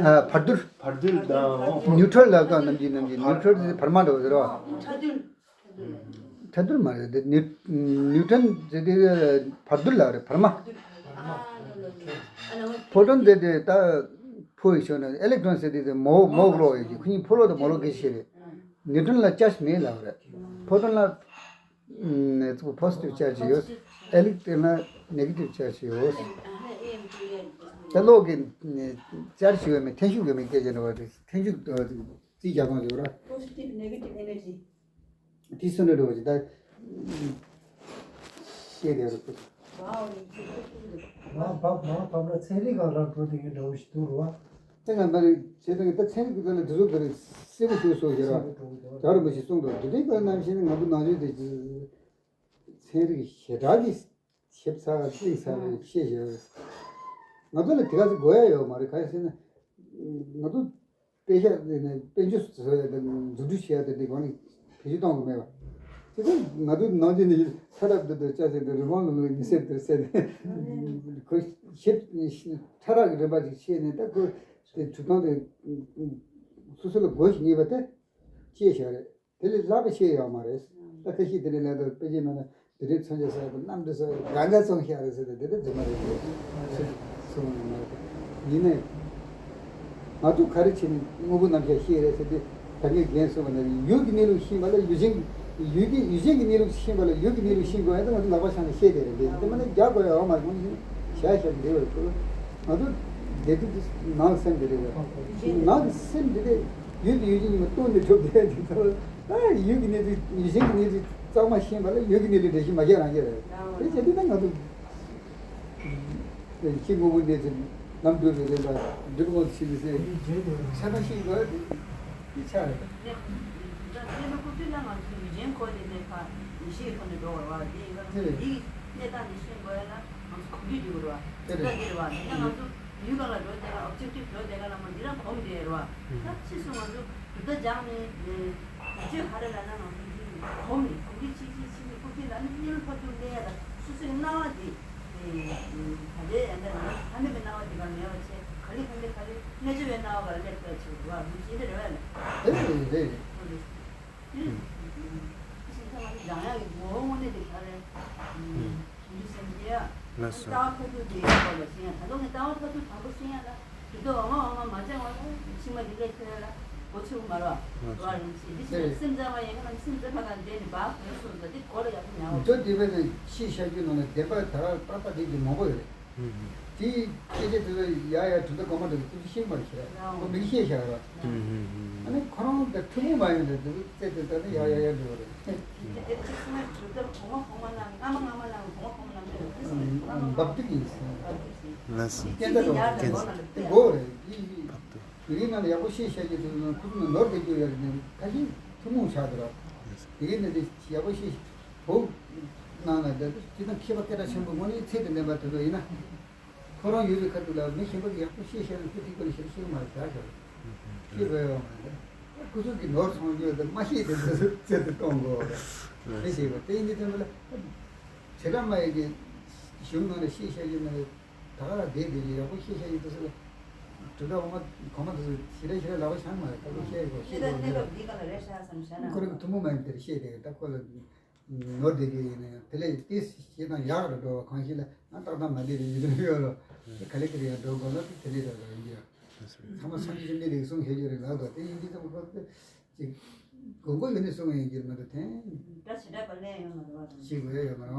ཨ་བར་དུར། བར་དུར་དང་ནིའུ་ཊོན་ལ་ད་ནམ་རྒྱུན་ནམ་རྒྱུན་ནིའུ་ཊོན་དེ་བར་མ་འདྲ་བོ་ཟེར་བ། ཕྲ་རྡུལ་མ་རེད་དེ་ནིའུ་ནིའུ་ཊོན་ཟེར་དེ་བར་དུར་ལ་རེད་བར་མ། ཕོ་ཊོན་ཟེར་དེ་ད་ཕོ་ཡི་ཕྱོགས་ནས་ཨེ་ལེག་ཊོན་ཟེར་དེ་དེ་མོ་མོ་གློག་ཡོད་ཀྱི་ཁོ་གཉིས་ཕོ་གློག་དང་མོ་གློག་སྐད་ཆ་བཤད་རེད། ནིའུ་ཊོན་ལ་ཅར་ཇི་མེད་ལབ་རེད། ཕོ་ཊོན་ལ་ཕོ་སི་ཊིབ་ཅར་ཇི་ཡོད། ཨེ་ལེག་ཊོན་ལ་ནེ་གེ་ཊིབ་ཅར་ཇི་ཡོད། ད་གློག་གི་ཅར་ཇི་ཡོད་མེད་ཐན་ཤུགས་ཡོད་མེད་སྐད་ཆ་འདྲ་བ་རེད། ཐན་ཤུགས་རྩིས་རྒྱག་སྟངས་ཡོད་ར། Positive negative energy། དེ་སུ་འདྲ་འགྲོ་བ་ཅིག་ད་ཤེས་བསྡད་རོགས། མ་བབ་མ་བབ་ལ་ཚན་རིག་གང་རག་འགྲོ་དེ་གི་འདྲ་བོ་ཞིག་འདུག་རོ། དེ་ང་འདྲ་རེད་བྱས་ད་ད་ཚན་རིག་གི་ཐོག་ལ་འདི་ཚོ་འདི་རེད་སེ་མོ་ཞིག་སོ་ཞེས་ར། རྒྱ་རིན་པོ་ཆེ་གསུངས་འདུག་འདི་འདྲའི་སྐོར་ནང་བཞིན་ང་ཚོ་ནང་ཆོས་དེ་ཚན་རིག་ཞེ་དྲག་གི་ཞིབ་ཚགས་གླེང་ཚགས་ནས་བཤད་བཞག་ང་ཚོ་ལ་དེ་ག་ཚོད་དགོས་ཡ་ཡོད་མ་རེད། ག་རེ་ཟེར་ན་ང་ཚོ། དཔེ་ཆ་ནས་དཔེ་འཇོག་བཟོ་ཡ་དང་འཛུགས་སྐྲུན་བྱེད་ཡ་དེ་འདི་གོང་ནས་བེད་སྤྱོད་གཏོང་དགོས་མེད་པ། དེ་ཚོ་ང་ཚོའི་ནང་ཆོས་ནས་ཐ་དད་དུ་དུ་ཅག་ཟེར་དུ་རི་བོང་ལུང་ལུང་ཉི་ཟེར་དུ་ཟེར་ཏེ་ཁོ་ཞིབ་ཕྲ་རག་གི་རིམ་པ་ཅིག་ཤེས་ནས་ད་ཁོ་དེ་གྲུབ་སྟངས་དེ་སོ་སོ་ལ་དགོས་ཤེས་ངེས་པ་དེ་ཤེས་བྱ་རེད། དེ་ལས་ལྷག་པ་ཤེས་ཡོད་མ་རེད། ད་ཁ་ཤས་དེ་འདྲའི་ལས་དང་དཔེ་ཆའི་ནང་ན་དེ་འདྲའི་མཚོན་ཆ་ཟེར་དང་གནམ་གྲུ་ཟེར་དང་གང་ག་བཙོང་ཤག་རེད་ཟེར་དང་དེ་འདྲ་རྫུན་མ་རེད་ཟེར་གསུངས་ཡོད་མ་རེད། ཡིན་ནའི་ང་ཚོ་ག་རེ་བྱས་ནས་དངོས་པོ་རྣམ་གཞག་ཤེས་རེད་ཟེར་དུས་ད་ངས་རྒན་གསུངས་པ་ནང་བཞིན་ཡུལ་གྱི་གནས་ལུགས་ཤེས་པ་ལ་ཡུལ་ཅན་ཡུལ་གྱི་ཡུལ་ཅན་གྱི་གནས་ལུགས་ཤེས་པ་ལ་ཡུལ་གྱི་གནས་ལུགས་ཤེས་དགོས་ཡ་ད་ང་ཚོ་ལག་པ་འཆང་ནས་ཤེས་བསྡད་རེད་འདི་དེ་མ་ནས་རྒྱག་དགོས་ཡ་འོ་མ་རེད། ཁོང་ཚོ་བྱ་བཞག་འདི་བར་ཁོ་ང་ཚོ་བདེ་སྡུག་གི་ནང་སེམས་འདི་རེད་བ། ནང་གི་སེམས་འདི་རེད། ཡུལ་དེ་ཡུལ་ཅན་གཉིས་མ་སྟོང་ནས་གྲུབ་བསྡད་འདི་ཚོ། ད་ཡུལ་གྱི་གནས་ཚུལ་ཡུལ་ཅན་གྱི་གནས་ཚུལ་གཙང་མ་ཤེས་པ་ལ་ཡུལ་གྱི་གནས་ཚུལ་འགྲེལ་བཤད་མ་བརྒྱབ་རང་བརྒྱབ་རེད། དེ་བྱས་དུས་ད་ང་ཚོ་ཤེས་དངོས་པོ་གནས་ཚུལ་ནམ་གྲུབ་རེད་རེད་ལ་འགྲུབ་དངོས་ཤེས་མི་སྲིད། ཆ་ཚང་ཤེས་དགོས་དེ་ཆ་རེད། ད་གནས་ལུགས་ཁོ་ཚོས་ལ་ང་ཚོ་ཡུལ་ཅན་ཁོ་དེ་ནས་ཕ་ཡུལ་ཤེས་ཁོ་ནས་འགྲོ་བར་བ་དེ་ཡིན་ལ་དེ་རེད། འདིའི་གནས་སྟངས་དེ་ཤེས་དགོས་ལ་ང་ཚོ་གོམས་འདྲིས་འགྲོ་དགོས་རེད་བ། དེ་རེད། ད་དེ་རེད་བ། དེ་ལྟར་ང་ཚོ་ཡུལ་གང་ལ་འགྲོ་དེ་ག་ཨོབ་ཇེག་ཊིབ་འགྲོ་དེ་ག་ལ་མ་འདི་རང་གོམས་འདྲིས་རེད་བ། ད་ཕྱིས་སུ་ང་ཚོ་གྲུབ་མཐའ་སྦྱངས་ནས་དུས་ཚོད་ག་རེ་ལ་ན་ང་ཚོ་འདི་གོམས་ནས་གོམས་འདྲིས་ཆེ་ཆེ་ཆེ་ནས་ཁོ་ཚོས་ལ་ནི་གནས་ལུགས་ཁོ་ཚོས་གནས་ཡ་ལ་སོ་སོའི་སྣང་བ་དེ། ད་ལྟའི་ཡང་ད་ང་ཚོ་ཐ་མལ་པའི་སྣང་བ་དེ་གར་མེད་པ་བྱས་ག་ལེ་ག་ལེ་ག་ལེ་རྣལ་འབྱོར་པའི་སྣང་བ་གར་སླེབས་པ་བྱེད་དགོས་པ་མི་ཇི་འདྲ་རེ་བ་ལ། རེད་རེད་རེད་རེད། དེ་ཞིག་ཚང་མ་ནི་འཇང་དབྱངས་ཀྱི་ངོ་བོ་དངོས་གནས་དེ་ག་རེད། ཞིང་རྒྱུ་སེམས་བསྐྱེད་ཡ། ལགས་སོ། ལྟ་བ་མཐར་ཐུག་དེ་ཡོད་པ་ལ་ཤེས་ཡ་ད་དུང་ངས་ལྟ་བ་མཐར་ཐུག་དང་པོ་ཤེས་ཡ་ལ། དེ་ཚོ་འོ་མ་འོ་མ་མ་སྦྱངས་པ་ལ་ཤིང་མ་དེ་ལས་ཐོན་ལ་གོ་ཆོད་མ་རེད་བ། རེད་བ། རིན་ཆེན་འདི་ཕྱིར་སེམས་ཙམ་པ་ཡིན་ན་སེམས་ཙམ་པ་དང་འབྲེལ་ནས་བག་གོན་སོང་ཟེར་དེ་གོ་ལ་ཡག་པོ་ཉར་བ། འདི་བདེན་པ་ནི་ཤེས་བྱ་རྒྱུ་ནང་ནས་བདེན་པ་ད་ཏག་ཏག་དེ་གི་མང་པོ་ཡོད་རེད། དེའི་སྐད་ཆ་དེ་ཚོ་ཡ་ཡ་གྲུབ་མཐའ་གོང་མ་འདྲ་བའི་སྐད་ཆ་ཤེས་མ་རེད་ཤེས་ར་ཁོ་མི་ཤེས་བྱ་ར། ཨ་ནི་ཁོ་རང་དང་ཐུན་མོང་མ་ཡིན་ནའི་འདི་ཚོ་རྩལ་དེ་ལྟ་ན་ཡ་ཡ་ཡ་འགྲོ་བ་རེད། འདི་འདི་ཚོ་ཚང་མ་གྲུབ་མཐའ་གོང་མ་གོང་མ་ནང་སྔ་མ་སྔ་མ་ནང་གོང་མ་གོང་མ་ནང་འབབ་རྒྱུ་ཡིན་ཟེར། ལགས་སོ། སྐད་ཆ་དང་སྐད་ཆ་དེ་མགོ་རེད་ཡིན་ཡིན། བབ་འདུག་དེ་གའི་ནང་ལ་ཡག་པོ་ཤེས་བྱ་རྒྱུ་དེ་ཚོ་ཁོ་ཚོ་ནང་ནོར་བསྡད་རྒྱུ་ཡོད་རེད་ནས་ཁ་ཤས་ཐུན་མོང་ཆགས་འདུག་ར། དེ་གའི་ནང་དེ་ཡག་པོ་ཤེས་བོ་ནང་ལ་དེ་དེ་དང་མཁས་པ་སྐད་གྲགས་ཆེན་པོ་དངོས་གནས་ཚད་དང་ལྡན་པ་དེ་ཚོ་ཡིན་ན། ཁོ་རང་ཡུལ་དུ་ཁ་ཐུག་ལ་མི་གཞན་པ་གིས་ཡག་པོ་ཤེས་བྱ་ན་ཁོ་དེ་སྐོར་ལ་ཞེ་དྲག་ཤེས་མ་རེད་ཟེར་ཤོར། ཤེས་དགོས་ཡོད་མ་རེད། ཁོ་ཚོ་གི་ནོར་སོང་རྒྱུ་དེ་མ་ཤེས་དེ་ཚོ་རྩལ་དུ་གཏོང་དགོས་རེད། དེ་ཞེས་པ་དེ་ཡིན་དུས་ཙམ་པ་ལ། བྱེ་བྲག་སྨྲ་བའི་གི་གཞུང་ནང་ལ་ཤེས་བྱ་རྒྱུ་ནང་ལ། ད་ག་ལ་བསྡད་བསྡད་ཀྱི་ཡག་པོ་ཤེས་ཤེས་ཡིན་དུས་སུ་ལ། གྲུབ་མཐའ་འོག་མ་གོང་མ་དུས་སུ་ཞེ་དྲག་ཞེ་དྲག་ལག་པ་འཆང་མ་རེད། ད་ཁོ་ཤེས་ཡོད་ཤེས་གནས་སྐབས་ཡོད་འདི་ག་ལ་རེད་ཤག་བསམ་བྱས་ན། ཁོ་རང་གི་ཐུན་མོང་མ་ཡིན་དེར་ཤེས་དེ་ད་ཁོ་ལ་ནོར་བསྡད་རྒྱུ་ཡིན་ན་ཡང་དེ་ལས་དེ་ཤེས་སྟངས་ཡག་རུ་འགྲོ་བ་གང་ཞིག་ལ་ང་ཏག་ཏག་མ་བསྡད་རེད་ཡིན་དུས་ཡོད་རོ། ག་ལེ་ག་ལེ་ཡང་འགྲོ་དགོས་ལ་དེ་ལས་འགྲོ་རོ་ཡིན་གྱི་ཡོད། ཚང་མ་སངས་རྒྱས་བཅོམ་ལྡན་འདས་ཀྱིས་གསུངས་བཞག་རྒྱུ་རེད་ལགས་དོ། དེ་ཡིན་དུས་ཙམ་ཁོ་ཚོ་ཅིག་དགོས་མཁོ་ཡོད་ནས་གསུངས་ཡིན་གྱི་མ་གཏོགས་དེ་སྒྲ་ཇི་འདྲ་བ་ལེན་ཡོད་མ་རེད་བ། ཤེས་དགོས་ཡ་ཡོད་མ་རེད།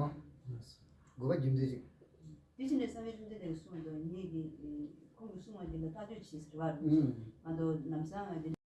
དགོས་པ་རྒྱུ་མཚན་ཅིག་དེ་ཕྱིན་ནས་སངས་རྒྱས་བཅོམ་ལྡན་འདས་ཀྱིས་གསུངས་འདུག་ངེད་ཀྱིས་ཁོང་གིས་གསུངས་པ་འདི་ལ་ལྟ་དཔྱོད་བྱེད་ཟེར་བ་རེད། ཨུམ། མ་གཏོགས་ལམ་སང་འདི་